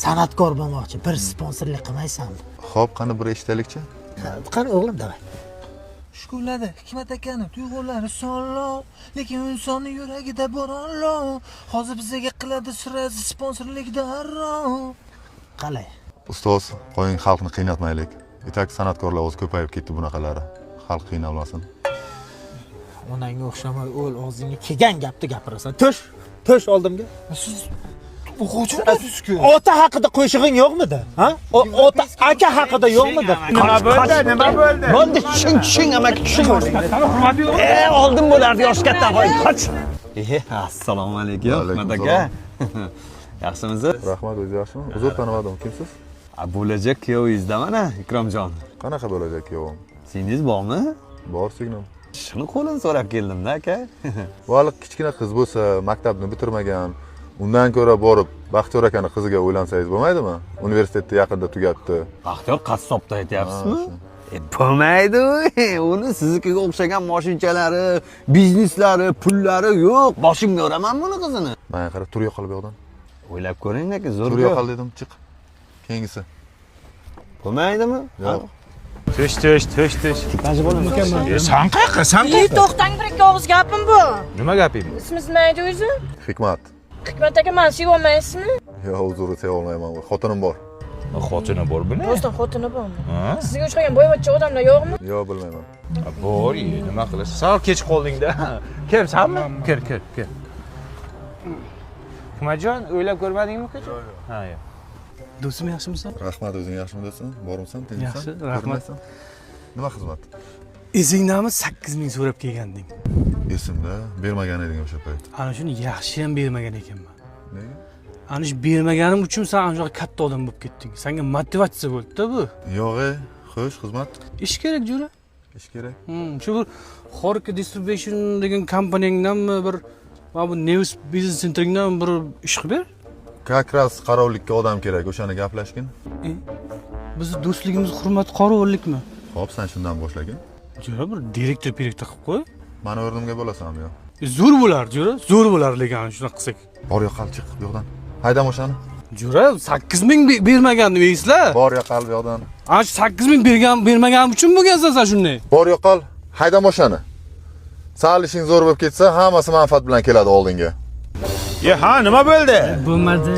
san'atkor bo'lmoqchi. Bir sponsorlik qilmaysanmi? Xo'p, qani bir eshitaylikchi? Qani o'g'lim, davay. Shukurladi Hikmat akani tuyg'ulari sonlov, lekin insonning yuragida bo'ronlov. Hozir bizga qiladi sirasi sponsorlik darrov. Qalay? Ustoz, qo'ying, xalqni qiynatmaylik. Itak san'atkorlar o'zi ko'payib ketdi bunaqalari. Xalq qiynalmasin. Onangga o'xshamay o'l, og'zingga kelgan gapni gapirasan. Tush, tush oldimga. Siz o'quvchimisiz-ku? Ota haqida qo'shig'ing yo'qmidi? Ha? Ota aka haqida yo'qmidi? Nima bo'ldi? Nima bo'ldi? Bo'ldi, tushing, tushing, amaki, tushing. Hurmati yo'q. Oldin bo'lardi yoshi katta qo'y, qoch. Assalomu alaykum, Hikmat aka. Yaxshimisiz? Rahmat, o'zi yaxshimi? Uzr, tanimadim. Kimsiz? Bo'lajak kuyovingizda mana, Ikromjon. Qanaqa bo'lajak kuyovim? Singlingiz bormi? Bor, singlim. Shuni qo'lini so'rab keldim-da, aka. Bu hali kichkina qiz bo'lsa, maktabni bitirmagan, undan ko'ra borib Baxtiyor akani qiziga uylansangiz bo'lmaydimi? Universitetni yaqinda tugatdi. Baxtiyor qassobda aytyapsizmi? Bo'lmaydi. Uni siznikiga o'xshagan moshinchalari, bizneslari, pullari yo'q. Boshimga uraman buni qizini. Menga qara, tur yo'qol bu yoqdan. O'ylab ko'ring aka, zo'r. Tur yo'qol dedim, chiq. Keyingisi. Bo'lmaydimi? Yo'q. Tush, tush, tush, tush. Tipaji bo'lamiz. San qayoqqa? San qayoqqa? To'xtang, bir ikki og'iz gapim bu. Nima gaping bu? Ismingiz nima edi o'zi? Hikmat. Hikmat aka, meni sevolmaysizmi? Yo'q, uzr, seva olmayman. Xotinim bor. Xotini bor buni? Rostdan xotini bormi? Sizga o'xshagan boyvachcha odamlar yo'qmi? Yo'q, bilmayman. Bor, nima qilasiz? Sal kech qolding-da. Kelsanmi? Kir, kir, kir. Hikmatjon, o'ylab ko'rmadingmi ukajon? Yo'q, yo'q. Ha, yo'q. Do'stim, yaxshimisan? Rahmat, o'zing yaxshimi do'stim? Bormisan, tinchmisan? Yaxshi, rahmat. Nima xizmat? Esingdami 8 ming so'rab kelganding? Esimda, bermagan eding o'sha payt. Ana shuni yaxshi ham bermagan ekanman. Nega? Ana shu bermaganim uchun sen ana shunaqa katta odam bo'lib ketding. Senga motivatsiya bo'ldi-da bu. Yo'q, xo'sh, xizmat. Ish kerak, jo'ra. Ish kerak. Shu bir Horka Distribution degan kompaniyangdanmi, bir mana bu News Business Centeringdan bir ish qilib ber. Как раз qarovlikka odam kerak, o'shani gaplashgin. Bizni do'stligimiz hurmat qorovullikmi? Xo'p, sen shundan boshlagin. Jo'ra, bir direktor qilib qo'y. Mani o'rnimga bo'lasanmi yo'q? Zo'r bo'lar, jo'ra, zo'r bo'lar lekin shunaqa qilsak. Bor yo'qol, chiq bu yoqdan. Hayda mashinani. Jo'ra, 8000 bermagandim esla. Bor yo'qol bu yoqdan. Ana shu 8000 bergan bermaganim uchun bo'lgansan sen shunday. Bor yo'qol, hayda mashinani. Sal ishing zo'r bo'lib ketsa, hammasi manfaat bilan keladi oldinga. Ye, ha, nima bo'ldi? Bo'lmadi.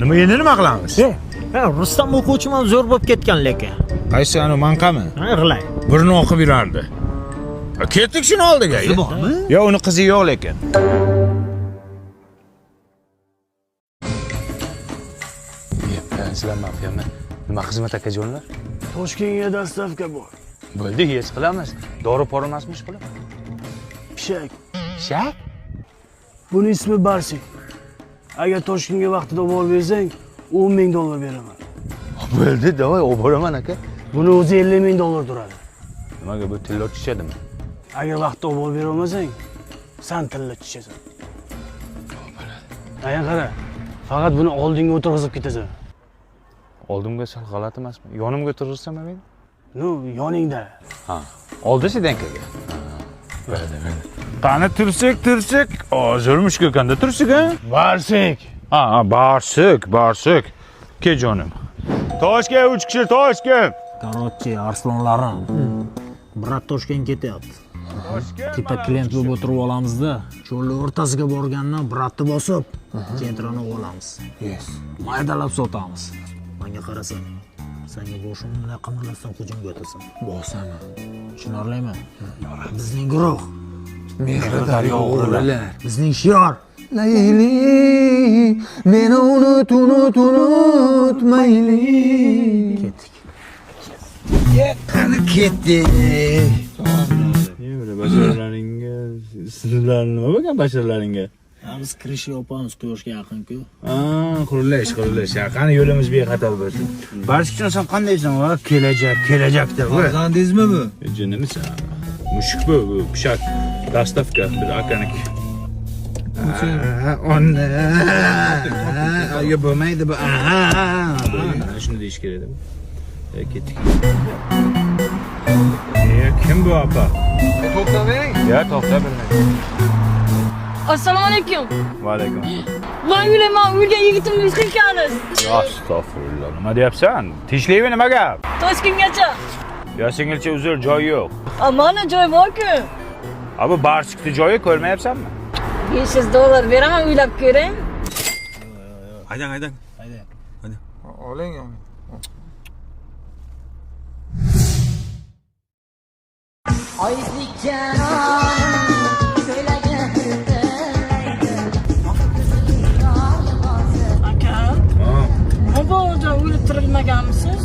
Nima endi nima qilamiz? Ha, Rustam o'quvchim ham zo'r bo'lib ketgan lekin. Qaysi anu manqami? Ha, g'ilay. Burni oqib yurardi. Ketdik shuni oldiga. Qizi bormi? Yo'q, uni qizi yo'q lekin. Sizlar mafiyami? Nima xizmat akajonlar? Toshkentga dostavka bor. Bo'ldi, hech qilamiz. Dori pori emasmi ish qilib? Pishak. Pishak? Buni ismi Barsik. Agar Toshkentga vaqtida borib bersang, $10,000 beraman. Bo'ldi, davay, olib boraman aka. Buni o'zi $50,000 turadi. Nimaga bu tillo tushadimi? Agar vaqtida olib bera olmasang, san tilla tushasan. Aya qara, faqat buni oldinga o'tirg'izib ketasan. Oldimga sal g'alati emasmi? Yonimga o'tirg'izsam men? Ну, yoningda. Ha, oldi sidenkaga. Bo'ldi, bo'ldi. Qani tursik, tursik. Zo'r mushuk ekanda tursik, ha? Barsik. Ha, barsik, barsik. Ke jonim. Toshkent 3 kishi, Toshkent. Короче, arslonlarim. Brat Toshkent ketyapti. Tepa klient bo'lib o'tirib olamizda, cho'lni o'rtasiga borgandan bratni bosib, Gentrani olamiz. Yes. Maydalab sotamiz. Menga qarasan, senga boshimni bunday qimirlatsam hujumga o'tasan. Bosaman. Tushunarlimi? Bizning guruh. Mehri daryo o'g'rilar. Bizning shior. Layli, meni unut, unut, unutmayli. Ketdik. Qani ketdik. Nima basharalaringga, sizlar nima bo'lgan basharalaringga? Biz kirish yopamiz quyoshga yaqin-ku. Ha, qurilish, qurilish. Qani yo'limiz bexatar bo'lsin. Barsikjon, sen qandaysan? Va kelajak, kelajakda bu. Farzandingizmi bu? Jinnimisan? Mushuk bu, bu pishak. Dastavka bir akaniki. Onna. Yo bo'lmaydi bu. Aha. Shuni deyish kerak edi. Ketdik. Kim bu opa? To'xtamang. Ya, to'xta bilmayman. Assalomu alaykum. Va alaykum. Man o'ylayman, o'lgan yigitimni ishlayotganmiz. Astag'firullah. Nima deyapsan? Tinchlikmi, nima gap? Toshkentgacha. Yo singilcha, uzr, joy yo'q. A, mana joy bor-ku. A, bu barsikni joyi ko'rmayapsanmi? $500 beraman, o'ylab ko'ring. Haydang, haydang. Haydang. Haydang. Oling, oling. Oyizlik janonim ko'ylagi Aka, mabodo o'lib tirilmaganmisiz?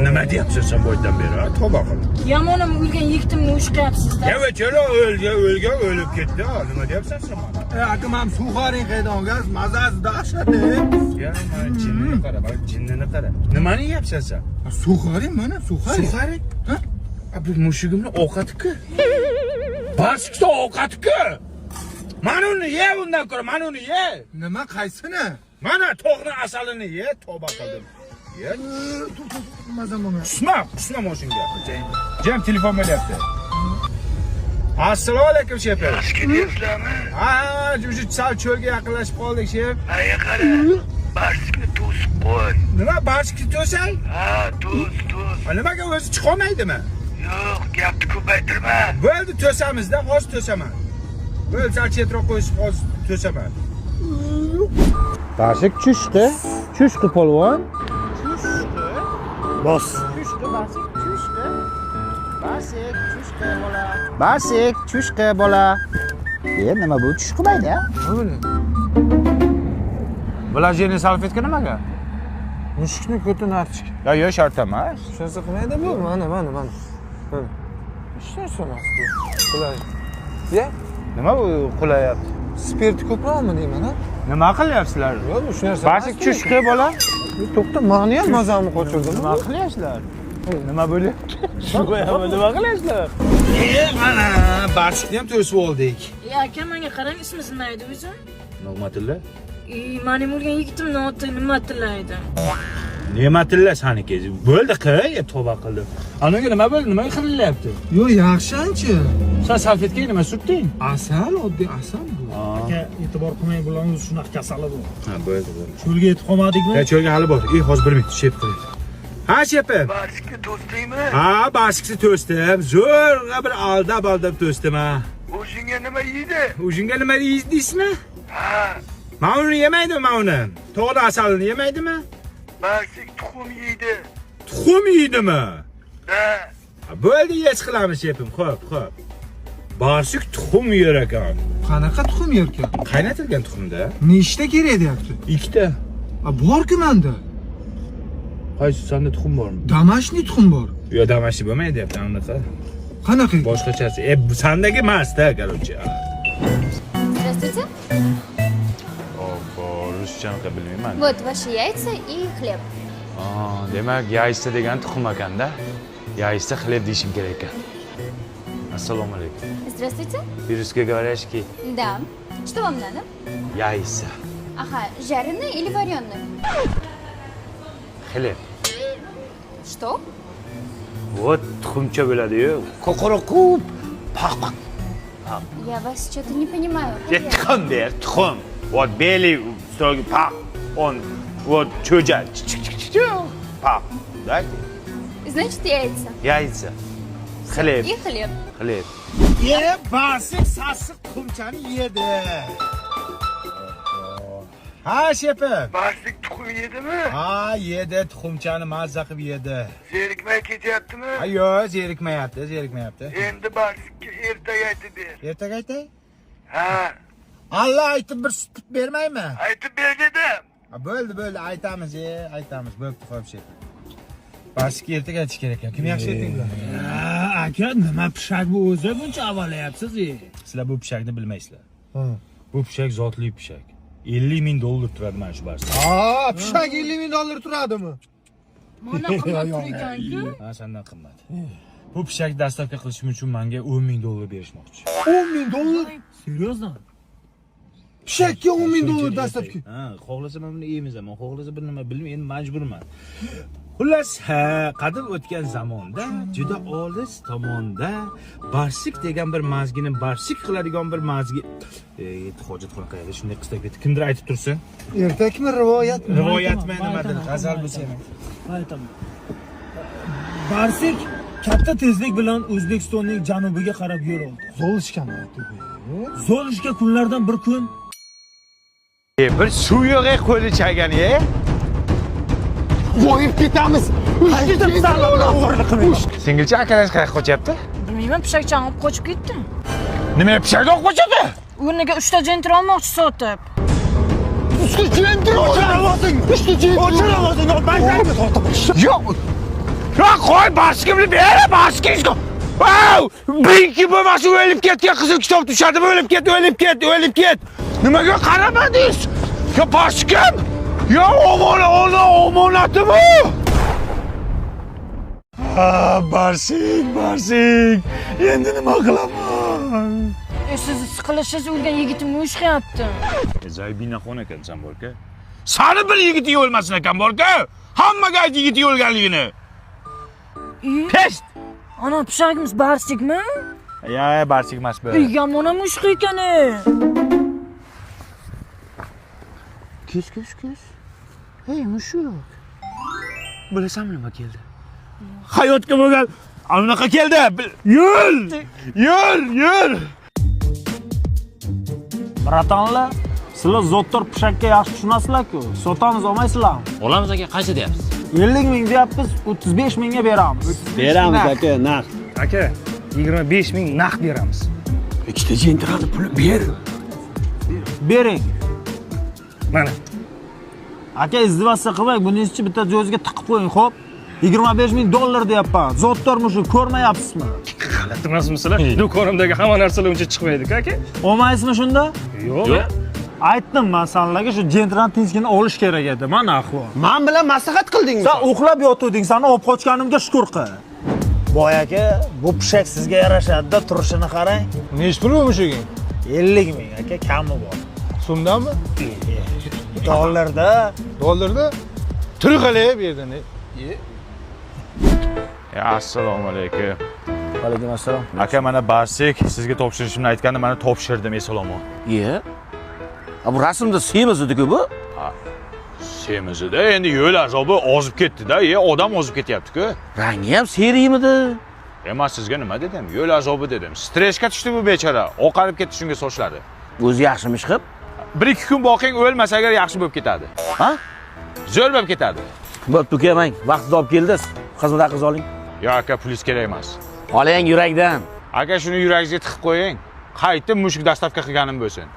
Nima deyapsan sen boydan beri? Tavba qil. Yomonim o'lgan yigitimni ushqayapsiz-da. Ya vechara o'lgan, o'lgan, o'lib ketdi. Nima deyapsan sen mana? Aka, men suxaring qaydan olgansiz? Mazasi dahshat. Ya, mana jinnini qara, mana jinnini qara. Nimani yeyapsan sen? Suxaring mana, suxaring. Suxaring? Ha? Bu mushugimni ovqati-ku. Barsikda ovqati-ku. Mana uni ye, undan ko'ra, mana uni ye. Nima, qaysini? Mana to'g'ri asalini ye, tavba qildim. Ye. Mazam bo'lmayapti. Qusma, qusma moshinga. Jam telefon bo'lyapti. Assalomu alaykum, shef. Yaxshi ketyapsizlarmi? Ha, ha, sal cho'lga yaqinlashib qoldik, shef. Aya qara, barsikni to'sib qo'y. Nima, barsikni to'say? Ha, to's, to's. Nimaga o'zi chiqolmaydimi? Yo'q, gapni ko'paytirma. Bo'ldi, to'samizda, hozir to'saman. Bo'ldi, sal chetroq qo'yishib hozir to'saman. Barsik chushqi, chushqi polvon. Chushqi. Bos. Chushqi, barsik, chushqi. Barsik, chushqi bola. Barsik, chushqi bola. Nima bu tush qilmaydi, a? Vложение salfetka nimaga? Mushukni ko'tini artishga. Yo, yo'q, shart emas. Shunisi qilmaydi bu. Mana, mana, mana. Mana. Hech narsa emas bu. Qulay. Ya? Nima bu qulayapti? Spirt ko'proqmi deyman, ha? Nima qilyapsizlar? Yo'q, bu shu narsa. Barsik chushqi bola. To'xta, mani ham mazamni qochirdim. Nima qilyapsizlar? Nima bo'lyapti? Nima qilyapsizlar? Mana barsikni ham to'sib oldik. Aka, menga qarang, ismingiz nima edi o'zi? Nig'matilla. Mening o'lgan yigitimni oti Nimatilla edi. Ne'matilla saniki. Bo'ldi, qil, tavba qildim. Anaga nima bo'ldi? Nimaga xirilyapti? Yo'q, yaxshi ancha. Sen salfetkaga nima surtding? Asal, oddiy asal bu. Aka, e'tibor qilmang, bularning o'zi shunaqa kasali bu. Ha, bo'ldi, bo'ldi. Cho'lga yetib qolmadikmi? Ya cho'lga hali bor. Hozir bir minut shep qilaylik. Ha, shepim. Barsikni to'sdingmi? Ha, barsikni to'sdim. Zo'rg'a bir aldab to'sdim ha. O'zingga nima yeydi? O'zingga nima yeydi deysizmi? Ha. Men uni yemaydimi, men uni? Tog'da asalini yemaydimi? Barsik tuxum yeydi. Tuxum yeydimi? Ha. Bo'ldi, yech qilamiz shepim. Xo'p, xo'p. Barsik tuxum yer ekan. Qanaqa tuxum yerkan? Qaynatilgan tuxumda. Nechta kerak deyapti? Ikkita. A, bor-ku menda. Qaysi senda tuxum bormi? Damashniy tuxum bor. Yo'q, damashniy bo'lmaydi deyapti, anaqa. Qanaqa? Boshqachasi. Bu sendagi emas-da, короче. Здравствуйте. Obbo, ruschani bilmayman. Вот ваши яйца и хлеб. Demak, яйца degan tuxum ekanda. Яйца хлеб deyishim kerak ekan. Assalomu alaykum. Здравствуйте. По-русски? Да. Что вам надо? Яйца. Ага, жареные или вареные? Хлеб. Что? Вот tuxumcha bo'ladi-yu. Qo'qoroqub. Paq paq. Я вас что-то не понимаю. Tuxum ber, tuxum. Вот белый строгий пак. Он вот cho'ja. Пак. Дайте. Значит, яйца. Яйца. Хлеб. И хлеб. Хлеб. Barsik sassiq tuxumchani yedi. Ha, shepim. Barsik tuxum yedimi? Ha, yedi, tuxumchani mazza qilib yedi. Zerikmay ketyaptimi? Ha, yo'q, zerikmayapti, zerikmayapti. Endi Barsikka ertaga aytib ber. Ertaga aytay? Ha. Alla aytib bir sut bermaymi? Aytib ber dedim. Ha, bo'ldi, bo'ldi, aytamiz, aytamiz. Bo'pti, xo'p, shepim. Barsikka ertaga aytish kerak ekan. Kim yaxshi ertak biladi? Aka, nima pishak bu o'zi buncha avalayapsiz? Sizlar bu pishakni bilmaysizlar. Bu pishak zotli pishak. $50,000 turadi mana shu barsik. Ha, pishak $50,000 turadimi? Mana qimmat tur ekan-ku. Ha, sendan qimmat. Bu pishakni dastavka qilishim uchun menga $10,000 berishmoqchi. $10,000? Серьезно? Pishakka $10,000 dastavka. Ha, xohlasa men buni yeymiz, xohlasa bir nima bilmayman, endi majburman. Xullas, qadim o'tgan zamonda juda olis tomonda barsik degan bir mazgini barsik qiladigan bir mazgi hojatxona qayerda shunday qistab ketdi. Kimdir aytib tursin. Ertakmi, rivoyatmi? Rivoyatmi nimadir, g'azal bo'lsa ham. Aytaman. Barsik katta tezlik bilan O'zbekistonning janubiga qarab yo'l oldi. Zolishkami aytdi bu? Zolishka kunlardan bir kun bir suv yo'q qo'li chagani, Voyib ketamiz. Singilcha akalangiz qayerga qochyapti? Bilmayman, pishakchani olib qochib ketdi. Nima pishakni olib qochadi? O'rniga 3 ta jentra olmoqchi sotib. 3 ta jentra o'chir 3 ta jentra. O'chir ovozingni, yo'q. Yo'q, qo'y, barsikimni ber, barsikingizga. Vau! Birinchi bo'lmasa o'lib ketgan qizil kitob tushadimi? O'lib ket, o'lib ket, o'lib ket. Nimaga qaramadingiz? Yo, barsikim! Yo, omonati bu! Ha, barsik, barsik. Endi nima qilaman? Siz siqilishingiz o'lgan yigitimni ushqayapti. Zaybinaxon ekansan, borka. Sani bir yigiting o'lmasin ekan, borka. Hammaga ayt yigiting o'lganligini. Pest! Ana pishagimiz barsikmi? Ya, barsik emas bu. Yomon ham ushqi ekan. Kes, kes, kes. Hey, mushuk. Bilasanmi nima keldi? Hayotga bo'lgan anaqa keldi. Yur! Yur, yur. Bratanlar, sizlar zotdor pishakka yaxshi tushunasizlar-ku. Sotamiz, olmaysizlarmi? Olamiz aka, qancha deyapsiz? 50 000 deyapmiz, 35 000 ga beramiz. Beramiz aka, naqd. Aka, 25 000 naqd beramiz. Ikkita jentrani puli ber. Bering. Mana. Aka, izdivasa qilmang, buni ichi bitta jo'ziga tiqib qo'ying, xo'p? $25,000 deyapman. Zotdor mushuk, ko'rmayapsizmi? G'alati emasmisizlar? Do'konimdagi hamma narsalar uncha chiqmaydi-ku, aka. Olmaysizmi shunda? Yo'q. Aytdim men sanlarga shu jentrani tinchgina olish kerak edi. Mana ahvol. Men bilan maslahat qildingmi? Sen uxlab yotuvding, seni olib qochganimga shukr qil. Boy aka, bu pishak sizga yarashadi-da, turishini qarang. Nech pul bu mushuging? 50 000 aka, kami bor. So'mdanmi? Dollarda. Dollarda? Tur qalay bu yerdan. Assalomu alaykum. Alaykum assalom. Aka, mana Barsik sizga topshirishimni aytganda mana topshirdim, eson-omon. Iye. Bu rasmda semiz edi-ku bu. Ha. Semizida endi yo'l azobi ozib ketdi-da, odam ozib ketyapti-ku. Rangi ham seriymidi? Man sizga nima dedim? Yo'l azobi dedim. Stressga tushdi bu bechora. Oqarib ketdi shunga sochlari. O'zi yaxshimi chiqib? 1-2 kun boqing, o'lmasa agar yaxshi bo'lib ketadi. Ha? Zo'r bo'lib ketadi. Bo'pti, uka, mang. Vaqtida olib keldingiz. Xizmat haqqingizni oling. Yo'q, aka, pulingiz kerak emas. Oling yurakdan. Aka, shuni yuragingizga tiqib qo'ying. Qaytib mushuk dastavka qilganim bo'lsin.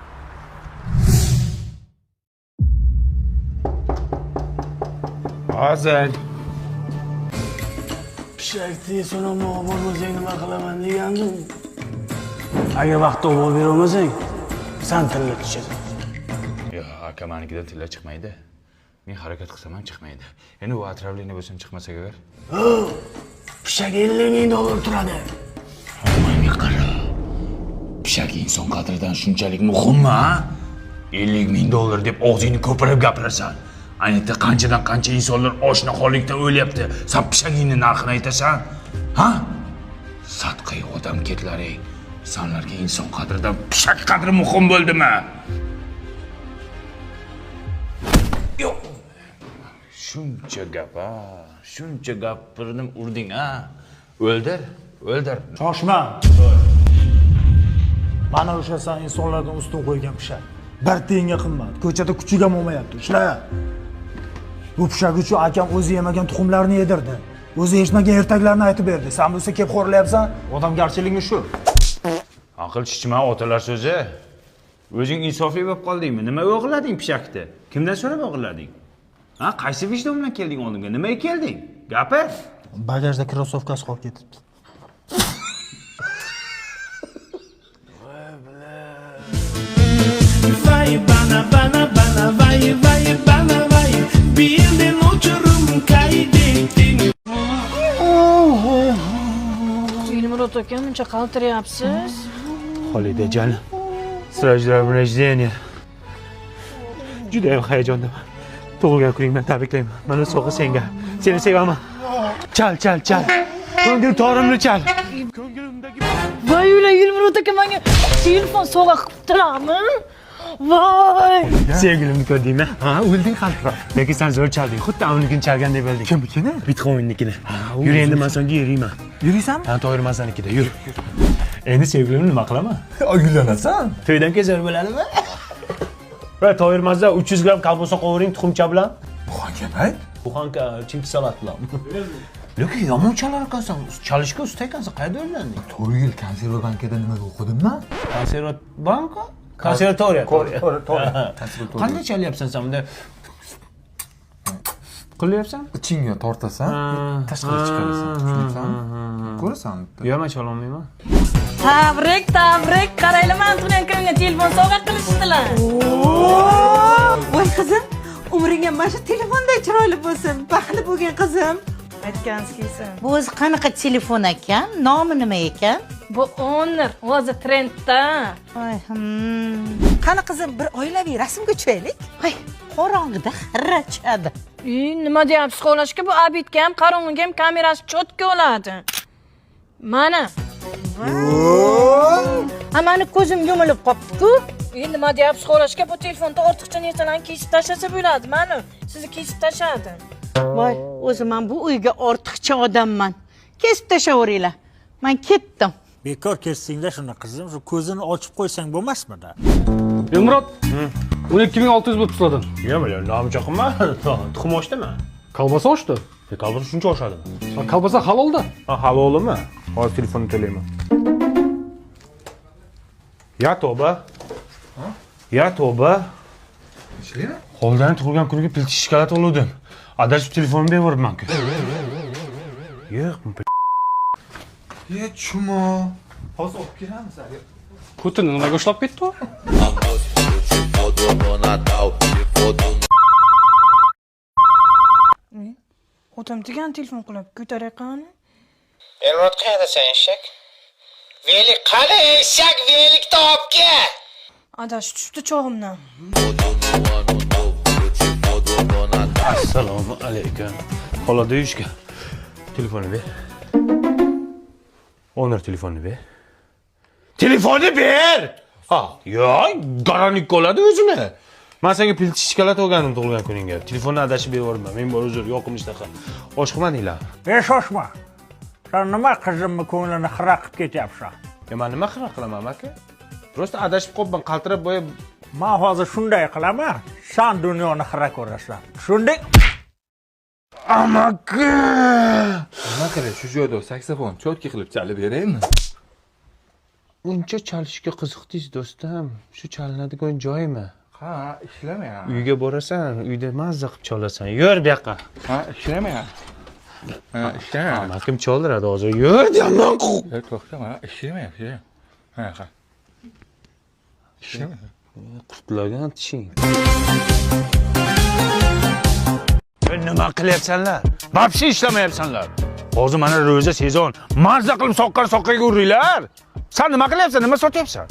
Hozir. Pishakni so'namni olib bormasang nima qilaman degandim. Agar vaqtida olib bera olmasang, san tilla tushasan. Yo'q, aka, menikidan tilla chiqmaydi. Men harakat qilsam ham chiqmaydi. Endi u отравление bo'lsam chiqmasa agar. Pishak 50 ming dollar turadi. Menga qara. Pishak inson qadridan shunchalik muhimmi, ha? 50 ming dollar deb og'zingni ko'pirib gapirasan. Ayni qanchadan qancha insonlar oshnaxonlikdan o'lyapti. Sen pishagingni narxini aytasan? Ha? Sadqai odam ketlaring. Sanlarga inson qadridan pishak qadri muhim bo'ldimi? Yo'q. Shuncha gap, ha? Shuncha gapirdim, urding, ha? O'ldir, o'ldir. Shoshma. Mana o'sha sen insonlardan ustun qo'ygan pishak. Bir tiyinga qimmat. Ko'chada kuchuk ham olmayapti. Ushla. Bu pishak uchun akam o'zi yemagan tuxumlarni yedirdi. O'zi eshitmagan ertaklarni aytib berdi. Sen bo'lsa kelib xo'rlayapsan. Odamgarchiliging shu. Aql chichma otalar so'zi. O'zing insofli bo'lib qoldingmi? Nima o'g'irlading pishakni? Kimdan so'rab o'g'irlading? Ha, qaysi vijdon bilan kelding oldimga? Nimaga kelding? Gapir. Bagajda krossovkasi qolib ketibdi. Vay bana bana bana vay vay bana vay bildin uçurum kaybettin. Elmurod aka, muncha qaltirayapsiz? Xolidajon, с рождения. Juda ham hayajondaman. Tug'ilgan kuning bilan tabriklayman. Mana sovg'a senga. Seni sevaman. Chal, chal, chal. Ko'ngil torimni chal. Voy ular, Elmurod aka menga telefon sovg'a qilibdilarmi? Voy! Sevgilimni ko'rdingmi? Ha, o'lding qaltirab. Lekin sen zo'r chalding. Xuddi unikini chalgandek bo'lding. Kimnikini? Bitcoin'nikini. Yur endi men senga yuriyman. Yuriysanmi? Ha, Toyir Mirzanikida yur. Endi sevgilimni nima qilaman? Uylanasan. To'ydan keyin zo'r bo'ladimi? Va Toyir Mirza 300 gram kolbasa qovuring tuxumcha bilan. Buxanka, Buxanka chimchi salat bilan. Lekin yomon chalar ekansan. Chalishga usta ekansan. Qayerda o'rganding? 4 yil konserva bankada nimaga o'qidim men? Konserva banka? Konservatoriya. Konservatoriya. Qanday chalyapsan sen bunda? Qilyapsan? Ichingga tortasan, tashqari chiqarasan. Tushunayapsanmi? Ko'rasan bitta. Yo'q, men chalolmayman. Tabrik, tabrik. Qaranglar, men tug'ilgan kunimga telefon sovg'a qilishdilar. Voy qizim, umring ham mana shu telefonday chiroyli bo'lsin. Baxtli bo'lgin qizim. Aytganingiz kelsin. Bu o'zi qanaqa telefon ekan? Nomi nima ekan? Bu Honor, hozir trendda. Voy, Qani qizim, bir oilaviy rasmga tushaylik. Voy, qorong'ida xirra tushadi. Nima deyapsiz xolashka? Bu abitga ham, qorong'iga ham kamerasi cho'tka oladi. Mana. Ha, mani ko'zim yumilib qopti-ku. Nima deyapsiz xolashka? Bu telefonda ortiqcha narsalarni kesib tashlasa bo'ladi. Mana, sizni kesib tashladi. Voy, o'zim ham bu uyga ortiqcha odamman. Kesib tashlaveringlar. Men ketdim. Bekor kesdingda shuni qizim, shu ko'zini ochib qo'ysang bo'lmasmidi? Elmurod, 12600 bo'lib sizlardan. Yo'q, namcha qilma. Tuxum oshdimi? Kolbasa oshdi. Kolbasa shuncha oshadimi? Kolbasa halolda. Ha, halolimi? Hozir telefonni to'layman. Ya tavba. Ya tavba. Ishlaymi? Xolidani tug'ilgan kuniga pilchi shokolad oldim. Adashib telefonimni beribman-ku. Yo'q, Ye chumo. Hozir olib kelamiz agar. Ko'tini nimaga ushlab ketdi u? Otam degan telefon qilib ko'taray qani? Elmurod qayerdasan eshak? Velik qani eshak, velikni olib kel. Adash tushdi chog'imdan. Assalomu alaykum. Xolada yuyishga. Telefonni ber. Onur telefonni ber. Telefonni ber! Ha, yo, garanik oladi o'zini. Men senga pilti shokolad olgandim tug'ilgan kuningga. Telefonni adashib bervorman. Men bor uzr, yoqimli shunaqa. Osh qilmadinglar. Ey shoshma. Sen nima qizimni ko'nglini xira qilib ketyapsan? Ya men nima xira qilaman aka? Просто adashib qolibman, qaltirab boya. Men hozir shunday qilaman, sen dunyoni xira ko'rasan. Shunday. Amaki! Nima qilay, shu joyda saksofon chotki qilib chalib beraymi? Uncha chalishga qiziqdingiz do'stim. Shu chalinadigan joymi? Ha, ishlamayapti. Uyga borasan, uyda mazza qilib chalasan. Yur bu yoqqa. Ha, ishlamayapti. Ha, ishlamayapti. Amakim chaldiradi hozir. Yur deyapman. To'xta, mana ishlamayapti. Ha, ha. Ishlamayapti. Qurtlagan tishing. Nima qilyapsanlar? Vobshe ishlamayapsanlar. Hozir mana ro'za sezon. Mazza qilib soqqar-soqqaga uringlar. Sen nima qilyapsan? Nima sotyapsan?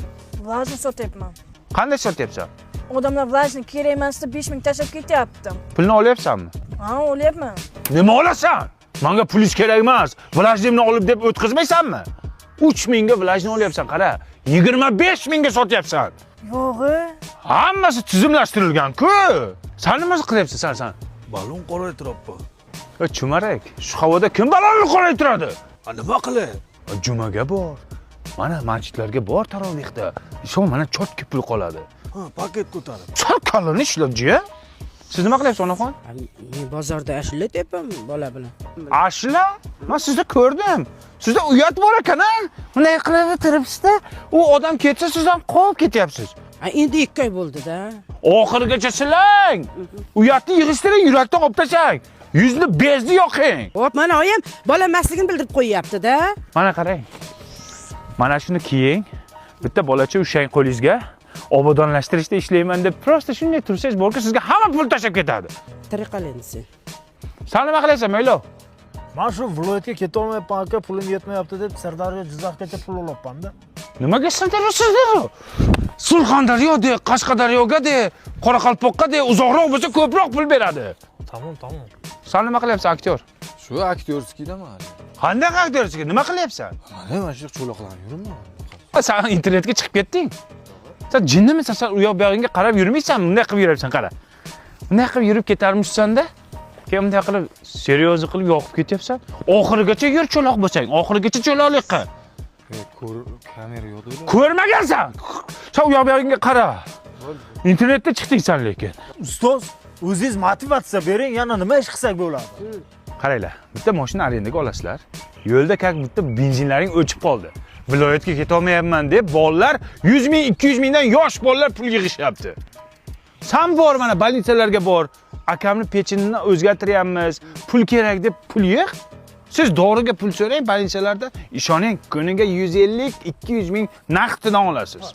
Vlajni sotyapman. Qanday sotyapsan? Odamlar vlajni kerak emas deb 5000 tashlab ketyapti. Pulni olyapsanmi? Ha, olyapman. Nima olasan? Menga pulingiz kerak emas. Vlajnimni olib deb o'tkazmaysanmi? 3000 ga vlajni olyapsan, qara. 25000 ga sotyapsan. Yo'g'i. Hammasi tizimlashtirilgan-ku. Sen nima qilyapsan sen? Balon qoraytiribdi. Chumarak, shu havoda kim balonni qoraytiradi? Nima qilay? Jumaga bor. Mana masjidlarga bor tarovehda. Ishon, mana chotki pul qoladi. Ha, paket ko'tarib. Sal kallani ishlab jiya. Siz nima qilyapsiz, onaxon? Men bozorda ashula tepam bola bilan. Ashula? Men sizni ko'rdim. Sizda uyat bor ekan-a? Bunday qilib o'tiribsiz-da, u odam ketsa siz ham qolib ketyapsiz. Ha, endi 2 oy bo'ldi-da. Oxirigacha silang. Uyatni yig'ishtiring, yurakdan olib tashlang. Yuzni bezni yoqing. Hop, mana oyim bola emasligini bildirib qo'yyapti-da. Mana qarang. Mana shuni kiying. Bitta bolacha ushlang qo'lingizga. Obodonlashtirishda ishlayman deb prosta shunday tursangiz bo'lki, sizga hamma pul tashlab ketadi. Tariqal endi sen. Sen nima qilyapsan, Mo'ylov? Men shu viloyatga keta olmayapman aka, pulim yetmayapti deb Sirdaryo Jizzaxgacha pul olyapman-da. Nimaga Sirdaryo, Sirdaryo? Surxondaryo de, Qashqadaryoga de, Qoraqalpoqqa de, uzoqroq bo'lsa ko'proq pul beradi. Tamom, tamom. Sen nima qilyapsan, aktyor? Shu aktyorskiydaman. Qanday aktyorskiy? Nima qilyapsan? Mana mana shu cho'loqlanib yuribman. Sen internetga chiqib ketding. Sen jinnimisan? Sen u yoq bu yog'ingga qarab yurmaysan, bunday qilib yuribsan, qara. Bunday qilib yurib ketarmishsan-da, keyin bunday qilib seryoz qilib yoqib ketyapsan. Oxirigacha yur cho'loq bo'lsang, oxirigacha cho'loqlik qil. Ko'r kamera yo'q deydi. Ko'rmagansan. Sen u yoq bu yog'ingga qara. Internetda chiqding sen lekin. Ustoz, o'zingiz motivatsiya bering, yana nima ish qilsak bo'ladi? Qaranglar, bitta mashina arendaga olasizlar. Yo'lda kak bitta benzinlaring o'chib qoldi. Viloyatga keta olmayapman deb bolalar 100 ming, 200 mingdan yosh bolalar pul yig'ishyapti. Sen bor mana bolnitsalarga bor, akamni pechinini o'zgartiryapmiz, pul kerak deb pul yig'. Siz doriga pul so'rang bolnitsalarda, ishoning, kuniga 150-200 ming naqdidan olasiz.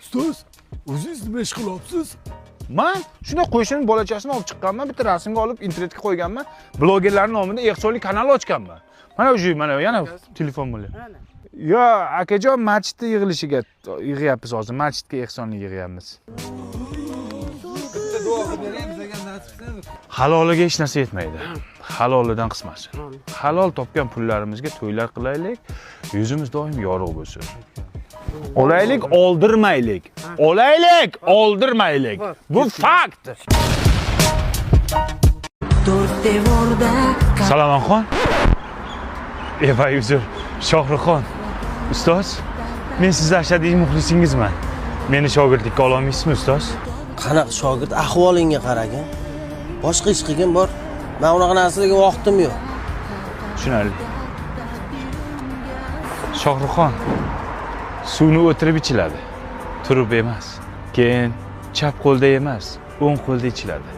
Ustoz, o'zingiz nima ish qilyapsiz? Men shunday qo'shini bolachasini olib chiqqanman, bitta rasmga olib internetga qo'yganman, blogerlarning nomida ehsonli kanal ochganman. Mana o'sha, mana yana telefon bo'lyapti. Yo, akajon, masjidda yig'ilishiga yig'yapmiz hozir, masjidga ehsonli yig'yapmiz. Bitta duo qilib beraymi bizga nasib qilsin. Haloliga hech narsa yetmaydi. Halolidan qismasi. Halol topgan pullarimizga to'ylar qilaylik, yuzimiz doim yorug' bo'lsin. Olaylik, oldirmaylik. Olaylik, oldirmaylik. Bu fakt. Salomonxon. Ey, uzr, Shohruxxon. Ustoz, men sizni ashaddiy muxlisingizman. Meni shogirdlikka ola olmaysizmi, ustoz? Qanaqa shogird? Ahvolingga qaragin. Boshqa ish qilgin bor. Men unaqa narsalarga vaqtim yo'q. Tushunarli. Shohruxxon, suvni o'tirib ichiladi, turib emas. Keyin chap qo'lda emas, o'ng qo'lda ichiladi.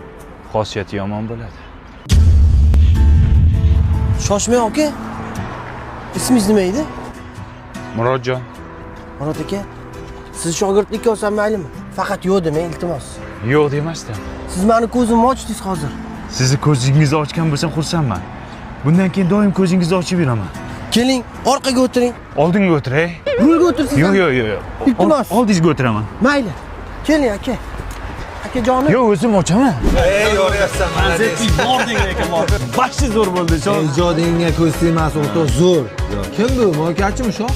Xosiyati yomon bo'ladi. Shoshmang aka. Ismingiz nima edi? Murodjon. Murod aka, siz shogirdlikka olsam maylimi? Faqat yo'q demang, iltimos. Yo'q demasdim. Siz meni ko'zimni ochdingiz hozir. Sizni ko'zingizni ochgan bo'lsam xursandman. Bundan keyin doim ko'zingizni ochib yuraman. Keling, orqaga o'tiring. Oldinga o'tiray. Rulga o'tirsiz. Yo'q, yo'q, yo'q. Iltimos. Oldingizga o'tiraman. Mayli. Keling aka. akajonim. Yo'q, o'zim ochaman. Ey, yoryapsan, молодец. Bording lekin bor. Vashti zo'r bo'ldi, shoh. Ijodingga ko'z tegmas, o'rtoq, zo'r. Kim bu? Moykachimi shoh?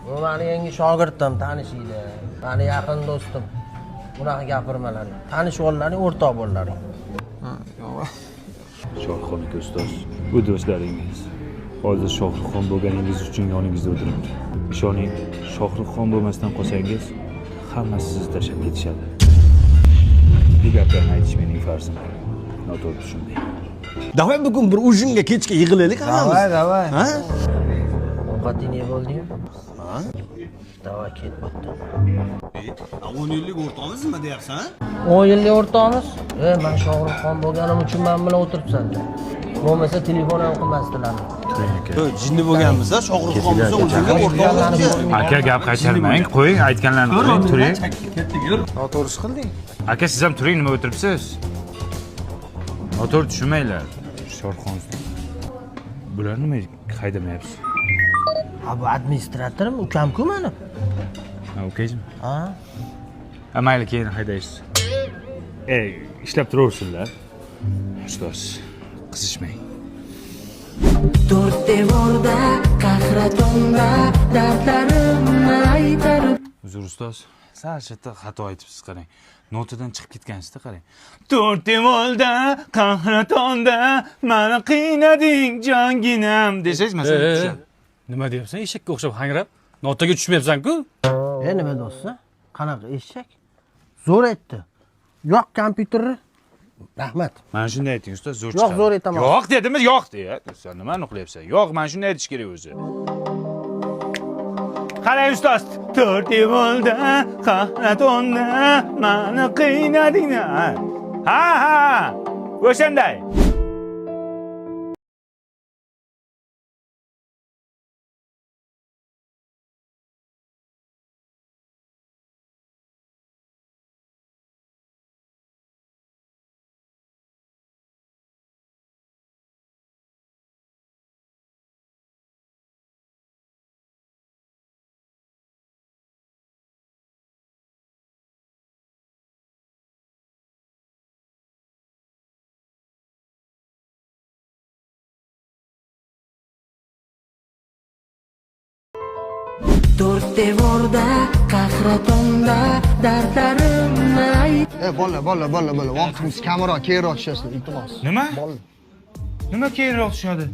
Bu mani yangi shogirdim, tanishinglar. Mani yaqin do'stim. Bunaqa gapirmalaring. Tanishib ollaring, o'rtoq bo'llaring. Ha, yo'q. Shohruxxon aka ustoz, bu do'stlaringiz. Hozir Shohruxxon bo'lganingiz uchun yoningizda o'tiribdi. Ishoning, Shohruxxon bo'lmasdan qolsangiz, hammasi sizni tashlab ketishadi. Bu gaplarni aytish mening farzim. Noto'g'ri tushunmang. Давай bugun bir ujinga kechga yig'ilaylik hammamiz. Давай, давай. Ha? Ovqating ne bo'ldi-yu? Ha? Давай ket bo'pti. 10 yillik o'rtog'imiz nima deyapsan? 10 yillik o'rtog'imiz? Men Shohruxxon bo'lganim uchun men bilan o'tiribsan. Bo'lmasa telefon ham qilmasdilar. Jinni bo'lganmiz, Shohruxxon bo'lsa o'ziga o'rtog'imiz. Aka, gap qaytarmang, qo'ying, aytganlarini qiling, turing. Ketdik, yur. Noto'g'ri ish qilding. Aka, siz ham turing, nima o'tiribsiz? Noto'g'ri tushunmanglar. Shohruxxon, bular nima haydamayapsiz? Ha, bu administratorim, ukam-ku meni. Ha, ukangizmi? Ha. Ha, mayli, keyin haydaysiz. Ey, ishlab turaversinlar. Ustoz, qizishmang. To'rt devorda qahratonda dardlarimni aytar. Uzr ustoz, sal chetda xato aytibsiz, qarang. Notadan chiqib ketgansizda, qarang. To'rt devorda qahratonda meni qiynading jonginam desangiz masalan tushadi. Nima deyapsan, eshakka o'xshab hangrab? Notaga tushmayapsan-ku. Nima do'stlar? Qanaqa eshak? Zo'r aytdi. Yo'q kompyuterni. Rahmat. Mana shunday ayting ustoz, zo'r Yo'q, chiqadi. zo'r aytaman. Yo'q dedimiz, yo'q deya. Sen nimani qilyapsan? Yo'q, mana shunday aytish kerak o'zi. Qarang ustoz, to'rt devorda qahratonda meni qiynading. Ha, ha. O'shanday. To'rt devorda qahratonda dardlarimni ayt. Bolalar, bolalar, bolalar, bolalar, vaqtimiz kamroq, keyinroq tushasizlar, iltimos. Nima? Nima keyinroq tushadi?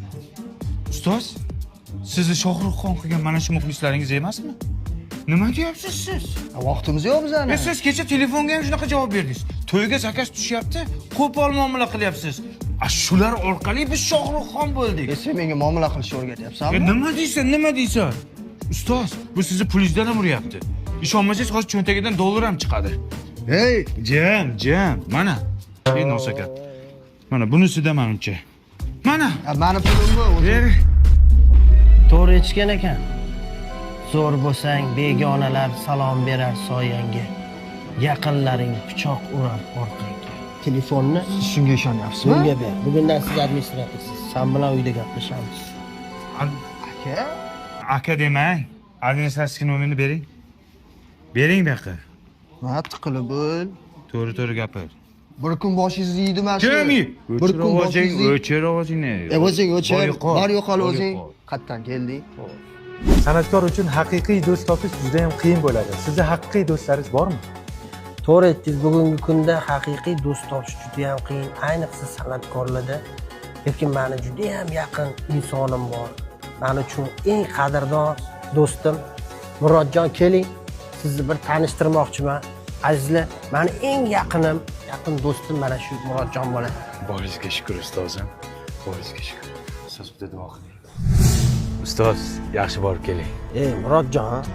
Ustoz, sizni Shohruxxon qilgan mana shu muxlislaringiz emasmi? Nima deyapsiz siz? Vaqtimiz yo'q bizani. Siz kecha telefonga ham shunaqa javob berdingiz. To'yga zakaz tushyapti, qo'pol muomala qilyapsiz. A shular orqali biz Shohruxxon bo'ldik. Sen menga muomala qilishni o'rgatyapsanmi? Nima deysan, nima deysan? Ustoz, bu sizni pulingizdan ham uryapti. Ishonmasangiz hozir cho'ntagidan dollar ham chiqadi. Hey, jam, jam. Mana. Ey nosakat. Mana bunisida menimcha. Mana. Mani pulim bu. Ber. To'g'ri aytishgan ekan. Zo'r bo'lsang, begonalar salom berar soyangga. Yaqinlaring pichoq urar orqangga. Telefonni siz shunga ishonyapsizmi? Bunga ber. Bugundan siz administratorsiz. Sen bilan uyda gaplashamiz. Aka, aka demang. Administratsiya nomerini bering. Bering bu yoqqa. Ha, tiqilib bo'l. To'g'ri, to'g'ri gapir. Bir kun boshingizni yeydi mana shu. Kim yeydi? Bir kun boshingizni o'chir ovozingni. O'zing o'chir. Bor yo'qol o'zing. Qayerdan kelding? San'atkor uchun haqiqiy do'st topish juda ham qiyin bo'ladi. Sizda haqiqiy do'stlaringiz bormi? To'g'ri aytdingiz, bugungi kunda haqiqiy do'st topish juda ham qiyin, ayniqsa san'atkorlarda. Lekin meni juda ham yaqin insonim bor. Men uchun eng qadrdon do'stim Murodjon, keling, sizni bir tanishtirmoqchiman. Azizlar, meni eng yaqinim, yaqin do'stim mana shu Murodjon bo'ladi. Boringizga shukr ustozim. Boringizga shukr. Ustoz bitta duo qiling. Ustoz, yaxshi borib keling. Ey Murodjon,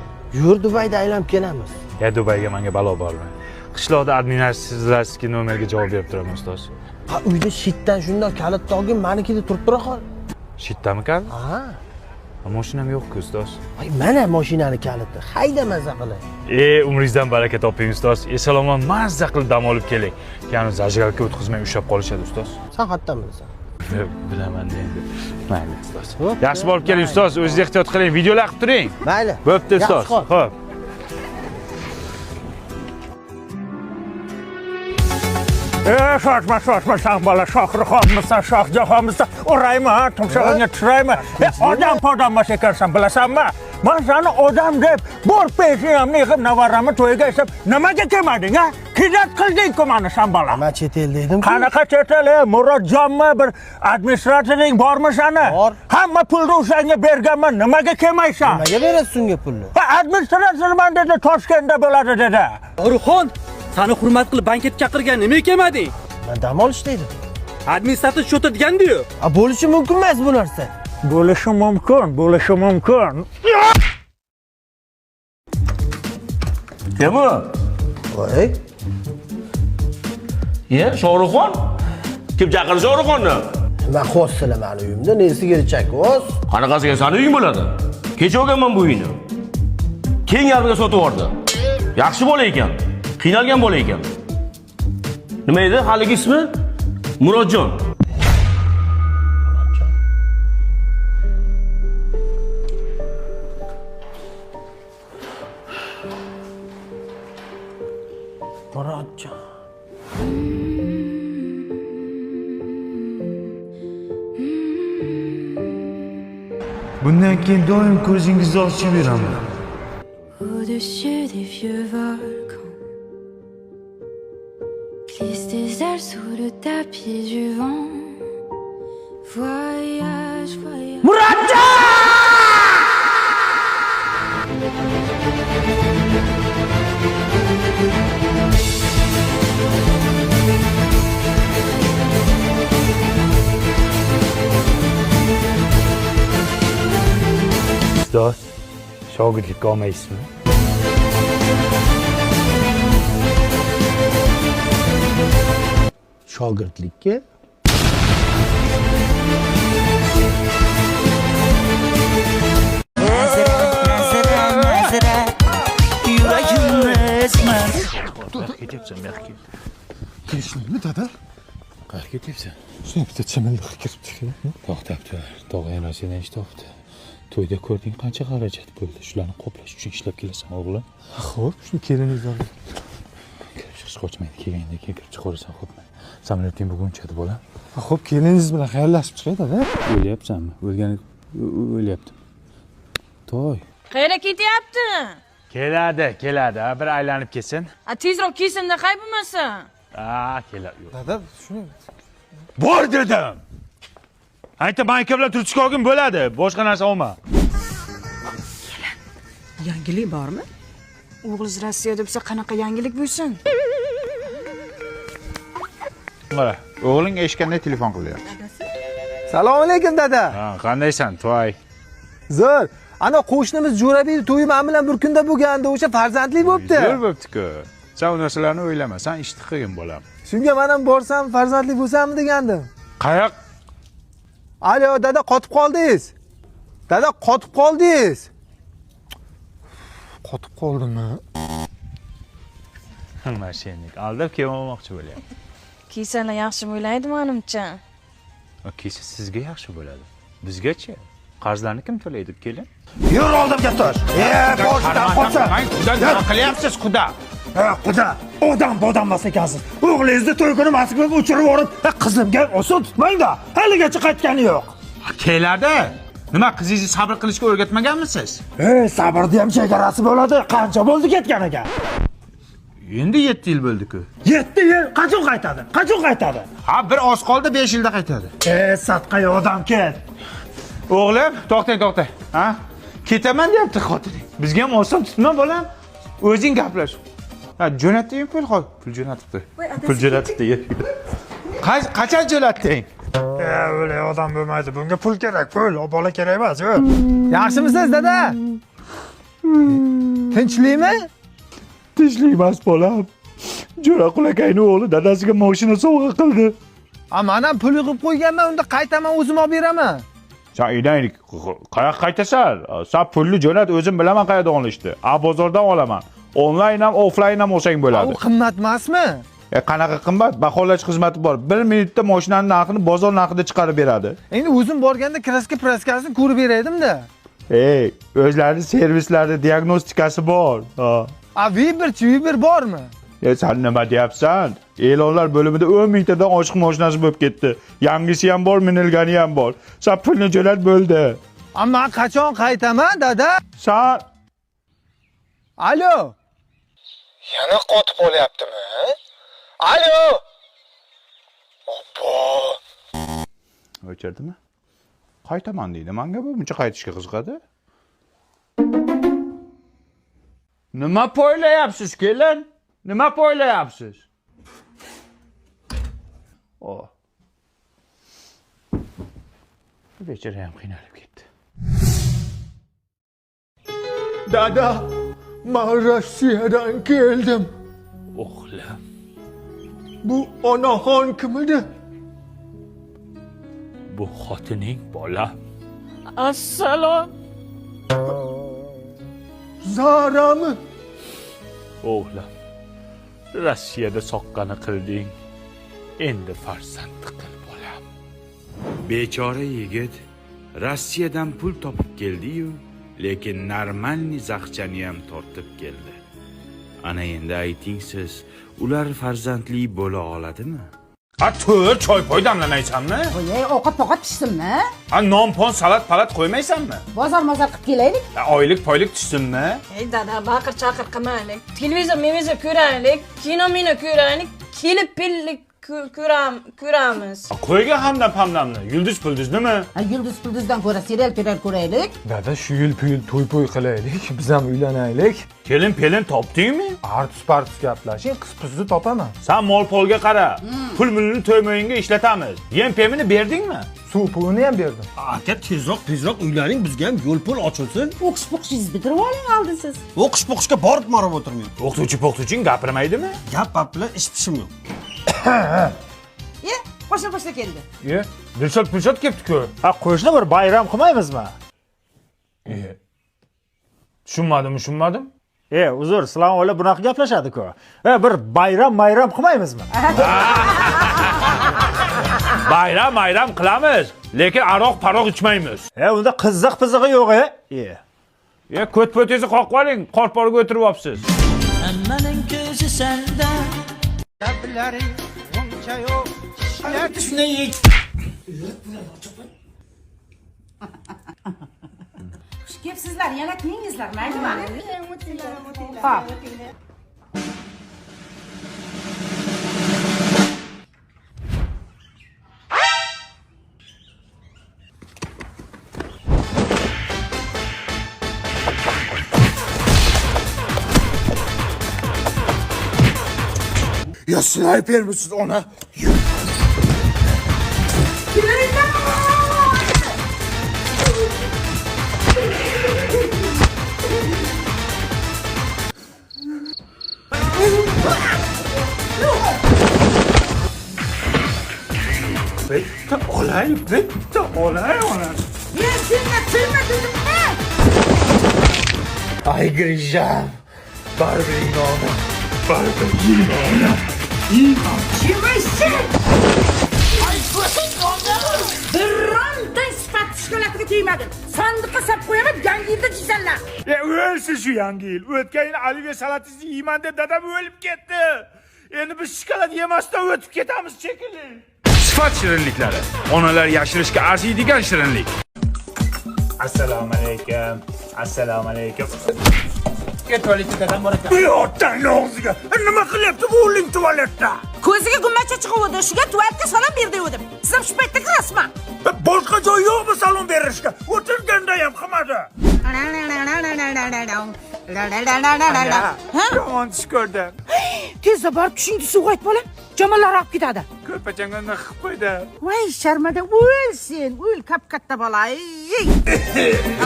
yur Dubayda aylanib kelamiz. Ya Dubayga menga balo bormi? Qishloqda administratsiya nomerga javob berib turaman ustoz. Ha, uyda shitdan shundoq kalit tog'in menikida turib tura qol. Shitdami kalit? Ha. Mashinam yo'q-ku ustoz. Ay, mana mashinani kaliti. Hayda mazza qilib. Umringizdan baraka toping ustoz. Eson-omon mazza qilib dam olib keling. Ya'ni zajigalka o'tkazmay ushlab qolishadi ustoz. Sen qayerdan bilasan? Bilaman endi. Mayli ustoz. Yaxshi borib keling ustoz, o'zingiz ehtiyot qiling, videolar qilib turing. Mayli. Bo'pti ustoz. Xo'p. Shoshma, shoshma, san bola, Shohruxonmisan, Shohjahonmisan, uraymi, tumshug'ingga tushiraymi? Odam podam emas ekansan, bilasanmi? Man seni odam deb bor peshinamni yig'ib navaramni to'yiga ishlab nimaga kelmading, a? Kidat qilding-ku mani san bola. Man chet elda edim. Qanaqa chet el, Murodjonmi, bir administratoring bormi sani? Bor. Hamma pulni o'shanga berganman, nimaga kelmaysan? Nimaga berasiz unga pulni? Ha, administratorman dedi, Toshkentda bo'ladi dedi. Shohruxon, seni hurmat qilib banketga chaqirgan, nimaga kelmading? Man dam olishda edim. Administrator shu o'tirgandi-yu. A, bo'lishi mumkin emas bu narsa. Bo'lishi mumkin, bo'lishi mumkin. Kim u? Voy. Ye, Shohruxon? Kim chaqirdi Shohruxonni? Nima qilyapsizlar mani uyimda? Nesiga chakvoz? Qanaqasiga sani uying bo'ladi? Kecha olganman bu uyni. Keng yarmiga sotib yubordi. Yaxshi bola ekan. Qiynalgan bola ekan. Nima edi haligi ismi? Murodjon. Murodjon. Bundan keyin doim ko'zingizni ochib yuraman. Au-dessus des vieux volcans, glisse des ailes sous le tapis du vent. Voyage, voyage. Murodjon! Ustoz, shogirdlikka olmaysizmi? Shogirdlikka? Nazira, nazira, nazira, yuragimni ezma. Qayerga ketyapsan, bu yoqqa kel. Tinchlikmi, dada? Qayerga ketyapsan? Shuni bitta chimildiq kirib chiqib. To'xtab tur. Tog'a yana sendan ish topdi. To'yda ko'rding qancha xarajat bo'ldi. Shularni qoplash uchun ishlab kelasan, o'g'lim. Xo'p, shuni keliningiz oldi. Kirib chiqish qochmaydi, kelganda keyin kirib chiqaversan, xo'pmi? Samolyoting bugun uchadi, bolam. Xo'p, keliningiz bilan xayrlashib chiqay, dada. O'lyapsanmi? O'lgani o'lyapti. Toy. Qayerga ketyapti? Keladi, keladi. Bir aylanib kelsin. A, tezroq kelsin-da, qay bo'lmasa. A, keladi. Dada, shuni bor dedim. Ayta banka bilan turchka olgin bo'ladi, boshqa narsa olma. Yangilik bormi? O'g'liz Rossiyada bo'lsa qanaqa yangilik bo'lsin? Mana, o'g'ling eshikdan telefon qilyapti. Assalomu alaykum dada. Ha, qandaysan, toy? Zo'r. Ana qo'shnimiz Jo'rabek to'yi men bilan bir kunda bo'lgandi, o'sha farzandli bo'pti. Zo'r bo'pti-ku. Sen u narsalarni o'ylama, sen ishni qilgin bolam. Shunga men ham borsam farzandli bo'lsammi degandim. Qayoq? Alo dada, qotib qoldingiz. Dada, qotib qoldingiz. Qotib qoldimmi? Mashinnik aldab kelmoqchi bo'lyapti. Kiysanlar yaxshi bo'laydi menimcha. Kiysa sizga yaxshi bo'ladi. Bizgachi? Qarzlarni kim to'laydi, kelin? Yur oldimga tur. Boshidan qocha. Quda, nima qilyapsiz, quda? Quda, odam bodam emas ekansiz. O'g'lingizni to'y kuni Moskvaga uchirib yuborib, qizimga oson tutmang-da. Haligacha qaytgani yo'q. Keladi. Nima, qizingizni sabr qilishga o'rgatmaganmisiz? Sabrni ham chegarasi bo'ladi. Qancha bo'ldi ketganiga? Endi 7 yil bo'ldi-ku. 7 yil qachon qaytadi? Qachon qaytadi? Ha, bir oz qoldi, 5 yilda qaytadi. Sadqa odam ket. O'g'lim, to'xtang, to'xtang. Ha? Ketaman deyapti xotining. Bizga ham oson tutma, bolam. O'zing gaplash. Ha, jo'natding pul, hozir pul jo'natibdi. Pul jo'natibdi. Qachon jo'natding? O'lay odam bo'lmaydi. Bunga pul kerak, pul, bola kerak emas, yo'q. Yaxshimisiz, dada? Tinchlikmi? Tinchlik emas, bolam. Jo'raqul akangning o'g'li dadasiga mashina sovg'a qildi. A, men ham pul yig'ib qo'yganman, unda qaytaman, o'zim olib beraman. Sen uydan qayoqqa qaytasan? Sen pulni jo'nat, o'zim bilaman qayerdan olishni. A, bozordan olaman. Onlayn ham, offlayn ham olsang bo'ladi. U qimmat emasmi? Qanaqa qimmat? Baholash xizmati bor. 1 minutda mashinani narxini bozor narxida chiqarib beradi. Endi o'zim borganda kraska praskasini ko'rib beraydim-da. Ey, o'zlarining servislarida diagnostikasi bor. Ha. A, Viber-chi, Viber bormi? Sen nima deyapsan? E'lonlar bo'limida 10 mingtadan oshiq mashinasi bo'lib ketdi. Yangisi ham bor, minilgani ham bor. Sen pulni jo'nat bo'ldi. Amma qachon qaytaman, dada? Sen Alo. Yana qotib qolyaptimi? Alo. Obbo. O'chirdimi? Qaytaman deydi. Menga bu buncha qaytishga qiziqadi. Nima poylayapsiz, kelin? Nima poylayapsiz? O. Bechora ham qiynalib ketdi. Dada, men Rossiyadan keldim. O'g'lim. Bu onaxon kim edi? Bu xotining, bola. Assalom. Zarami? O'g'lim, Rossiyada soqqani qilding. Endi farzand qil, bolam. Bechora yigit Rossiyadan pul topib keldi-yu, lekin normalniy zaqchani ham tortib keldi. Ana endi ayting siz, ular farzandli bo'la oladimi? A to'g'ri, choy poy damlamaysanmi? Voy, ovqat-povqat pishsinmi? A non-pon, salat-palat qo'ymaysanmi? Bozor-mozor qilib kelaylik. A oylik poylik tushsinmi? Ey dada, baqir-chaqir qilmaylik. Televizor, mevizor ko'raylik, kino-mino ko'raylik, kelib pillik ko'ramiz. Qo'yga hamdam pamdamni, yulduz pulduznimi? Ha, yulduz pulduzdan ko'ra serial ko'rar ko'raylik. Dada, shu yil pul to'y po'y qilaylik, biz ham uylanaylik. Kelin pelin topdingmi? Artus partus gaplashing, qiz puzni topaman. Sen mol polga qara. Pul mulini to'y-mo'yinga ishlatamiz. Yem pemini berdingmi? Suv pulini ham berdim. Aka, tezroq uylaning, bizga ham yo'l pul ochilsin. O'qish po'qishingizni bitirib oling oldin siz. O'qish po'qishga borib marib o'tirmayman. O'qituvchi po'qituvching gapirmaydimi? Gap pap bilan ish pishim yo'q. Qo'shni keldi. Dilshod Pulshod kelibdi-ku. Ha, qo'shni bir bayram qilmaymizmi? Tushunmadim. Uzr, sizlar o'ylab bunaqa gaplashadi-ku. Bir bayram qilmaymizmi? Bayram qilamiz, lekin aroq-paroq ichmaymiz. Unda qiziq-pizig'i yo'q, Ko't-po'tingizni qoqib oling, qorporga o'tirib olibsiz. Hammaning ko'zi senda. Gaplaring uncha yo'q. Tishni yek. Xush kelibsizlar, yana kelingizlar, maylimi? Hop. Ya sniper misiniz ona? Bitta olay, bitta olay ona. Men senga tegma dedimmi? Ay Grijam, baribir yeyman. Baribir yeyman. Yeyman. Yemaysan! Ay ko'zing oldi. Bironta sifat shokoladiga tegmadin. Sandiqqa solib qo'yaman, yangi yilda jeysanlar. O'lsin shu yangi yil. O'tgan yil olivye salatingizni yeyman deb dadam o'lib ketdi. Endi biz shokolad yemasdan o'tib ketamiz shekilli. Sifat shirinliklari. Onalar yashirishga arziydigan shirinlik. Assalomu alaykum. Assalomu alaykum. Tualetda dadam bor ekan. Bu otang og'ziga nima qilyapti bu o'g'ling tualetda? Ko'ziga gumbacha chiquvdi, shuga tualetga salom ber degandim. Siz ham shu paytda kirasizmi? Boshqa joy yo'qmi salom berishga? O'tirganda ham qilmadi. Yomon tush ko'rdim. Tezda borib tushingni suvga ayt bolam. Jamolar olib ketadi. Ko'rpachangni qilib qo'ydi. Voy sharmada o'l sen, o'l kap-katta bola.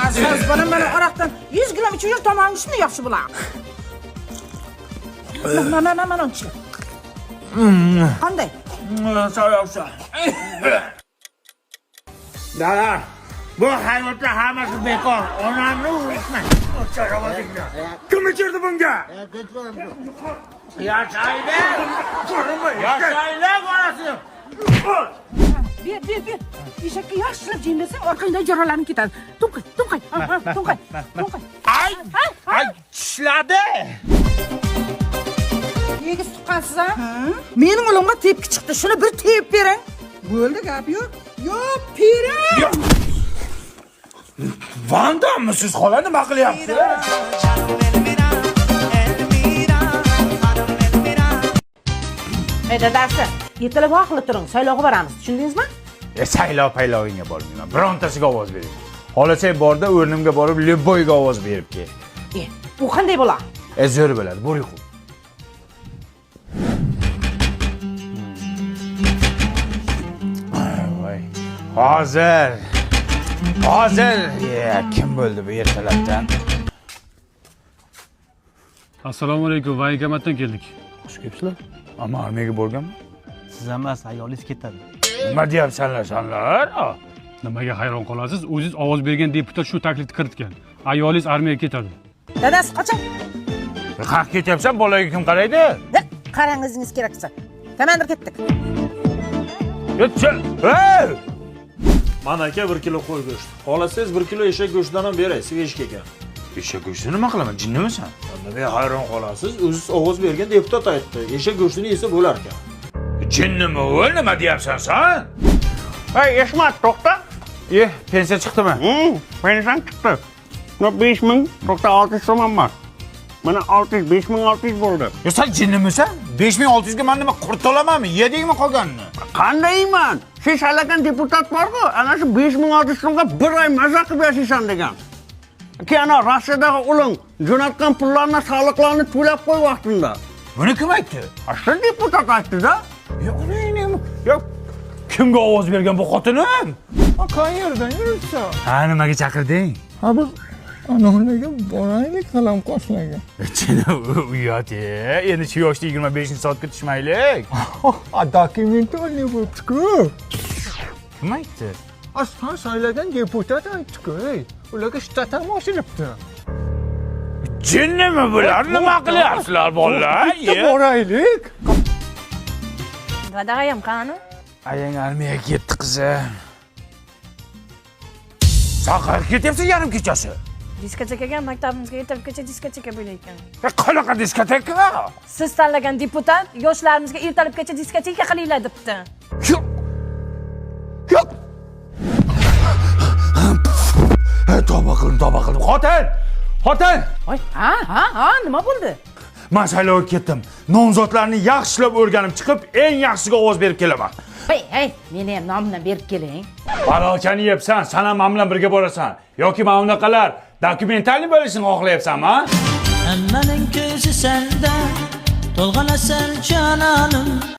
Asoz bolam mana aroqdan 100 gram ichib yur, tomog'ing shunday yaxshi bo'ladi. Mana mana mana ichla. Qanday? So'yovsa. Dada, bu hayotda hammasi bekor. Onamni urishma. Kim ichirdi bunga? Yashaylar. Yashaylar bolasi. Ber, ber, ber. Eshakka yaxshilab jim bersang, orqangdan yaralanib ketadi. To'nqay, to'nqay, to'nqay, to'nqay. Ay, ay, tishladi. Egiz tuqqansiz a? Mening o'g'limga tepki chiqdi. Shuni bir tepib bering. Bo'ldi, gap yo'q. Yo, pirim. Vandamisiz xola, nima qilyapsiz? Ey dadasi, ertalab vaqtli turing, saylovga boramiz. Tushundingizmi? Saylov paylovingga bormayman. Birontasiga ovoz bermayman. Xohlasang borda o'rnimga borib любойga ovoz berib kel. Bu qanday bo'ladi? Zo'r bo'ladi, bor uyqu. Voy. Hozir. Hozir. Kim bo'ldi bu ertalabdan? Assalomu alaykum, voenkomatdan keldik. Xush kelibsizlar. Ammo armiyaga borganmi? Siz emas, ayolingiz ketadi. Nima deyapsanlar sanlar? Nimaga hayron qolasiz? O'zingiz ovoz bergan deputat shu taklifni kiritgan. Ayolingiz armiyaga ketadi. Dadasi, qachon? Qayerga ketyapsan? Bolaga kim qaraydi? Qarang o'zingiz kerak bo'lsa. Komandir ketdik. Ey! Mana aka 1 kilo qo'y go'shti. Xohlasangiz 1 kilo eshak go'shtidan ham beray, svejka ekan. Eshak go'shtini nima qilaman? Jinnimisan? Nimaga hayron qolasiz? O'zingiz ovoz bergan deputat aytdi. Eshak go'shtini yesa bo'lar ekan. Jinnimi u? Nima deyapsan sen? Ey, Eshmat, to'xta. Pensiya chiqdimi? Pensiyam chiqdi. 5600 so'm bor. Mana 600, 5600 bo'ldi. Yo, sen jinnimisan? 5600 ga men nima qurt olamanmi? Yedingmi qolganini? Qandayman? Sen saylagan deputat bor-ku, ana shu 5600 so'mga bir oy maza qilib yashaysan degan. Keyin ana Rossiyadagi uling jo'natgan pullarni, soliqlarni to'lab qo'y vaqtida. Buni kim aytdi? Shu deputat aytdi-da. Yo'q, kimga ovoz bergan bu xotinim? Qayerdan yuribsan? Ha, nimaga chaqirding? Ha, biz anonlarga boraylik, qalam qoshlarga. Chini uyat, endi shu yoshda 25-soatga tushmaylik. Dokumentalniy bo'libdi-ku. Kim aytdi? San saylagan deputat aytdi-ku, ularga shtat ham oshiribdi. Jinnimi bular? Nima qilyapsizlar bolalar? Boraylik. Dadag'ayam qani? Ayang armiyaga ketdi qizim. Sen qayerga ketyapsan yarim kechasi? Diskotekaga, maktabimizga ertalabgacha diskoteka bo'layotgan. Qanaqa diskoteka? Siz tanlagan deputat yoshlarimizga ertalabgacha diskoteka qilinglar debdi. Yo'q. Yo'q. Tavba qildim, tavba qildim. Xotin! Xotin! Voy, ha, ha, ha, nima bo'ldi? Men saylovga ketdim. Nomzodlarni yaxshilab o'rganib chiqib, eng yaxshisiga ovoz berib kelaman. Hey, hey, meni ham nomimdan berib keling. Balokani yebsan, sen ham men bilan birga borasan. Yoki mana bunaqalar dokumentalniy bo'lishini xohlayapsanmi, ha? Hammaning ko'zi senda, to'lg'anasan jononim.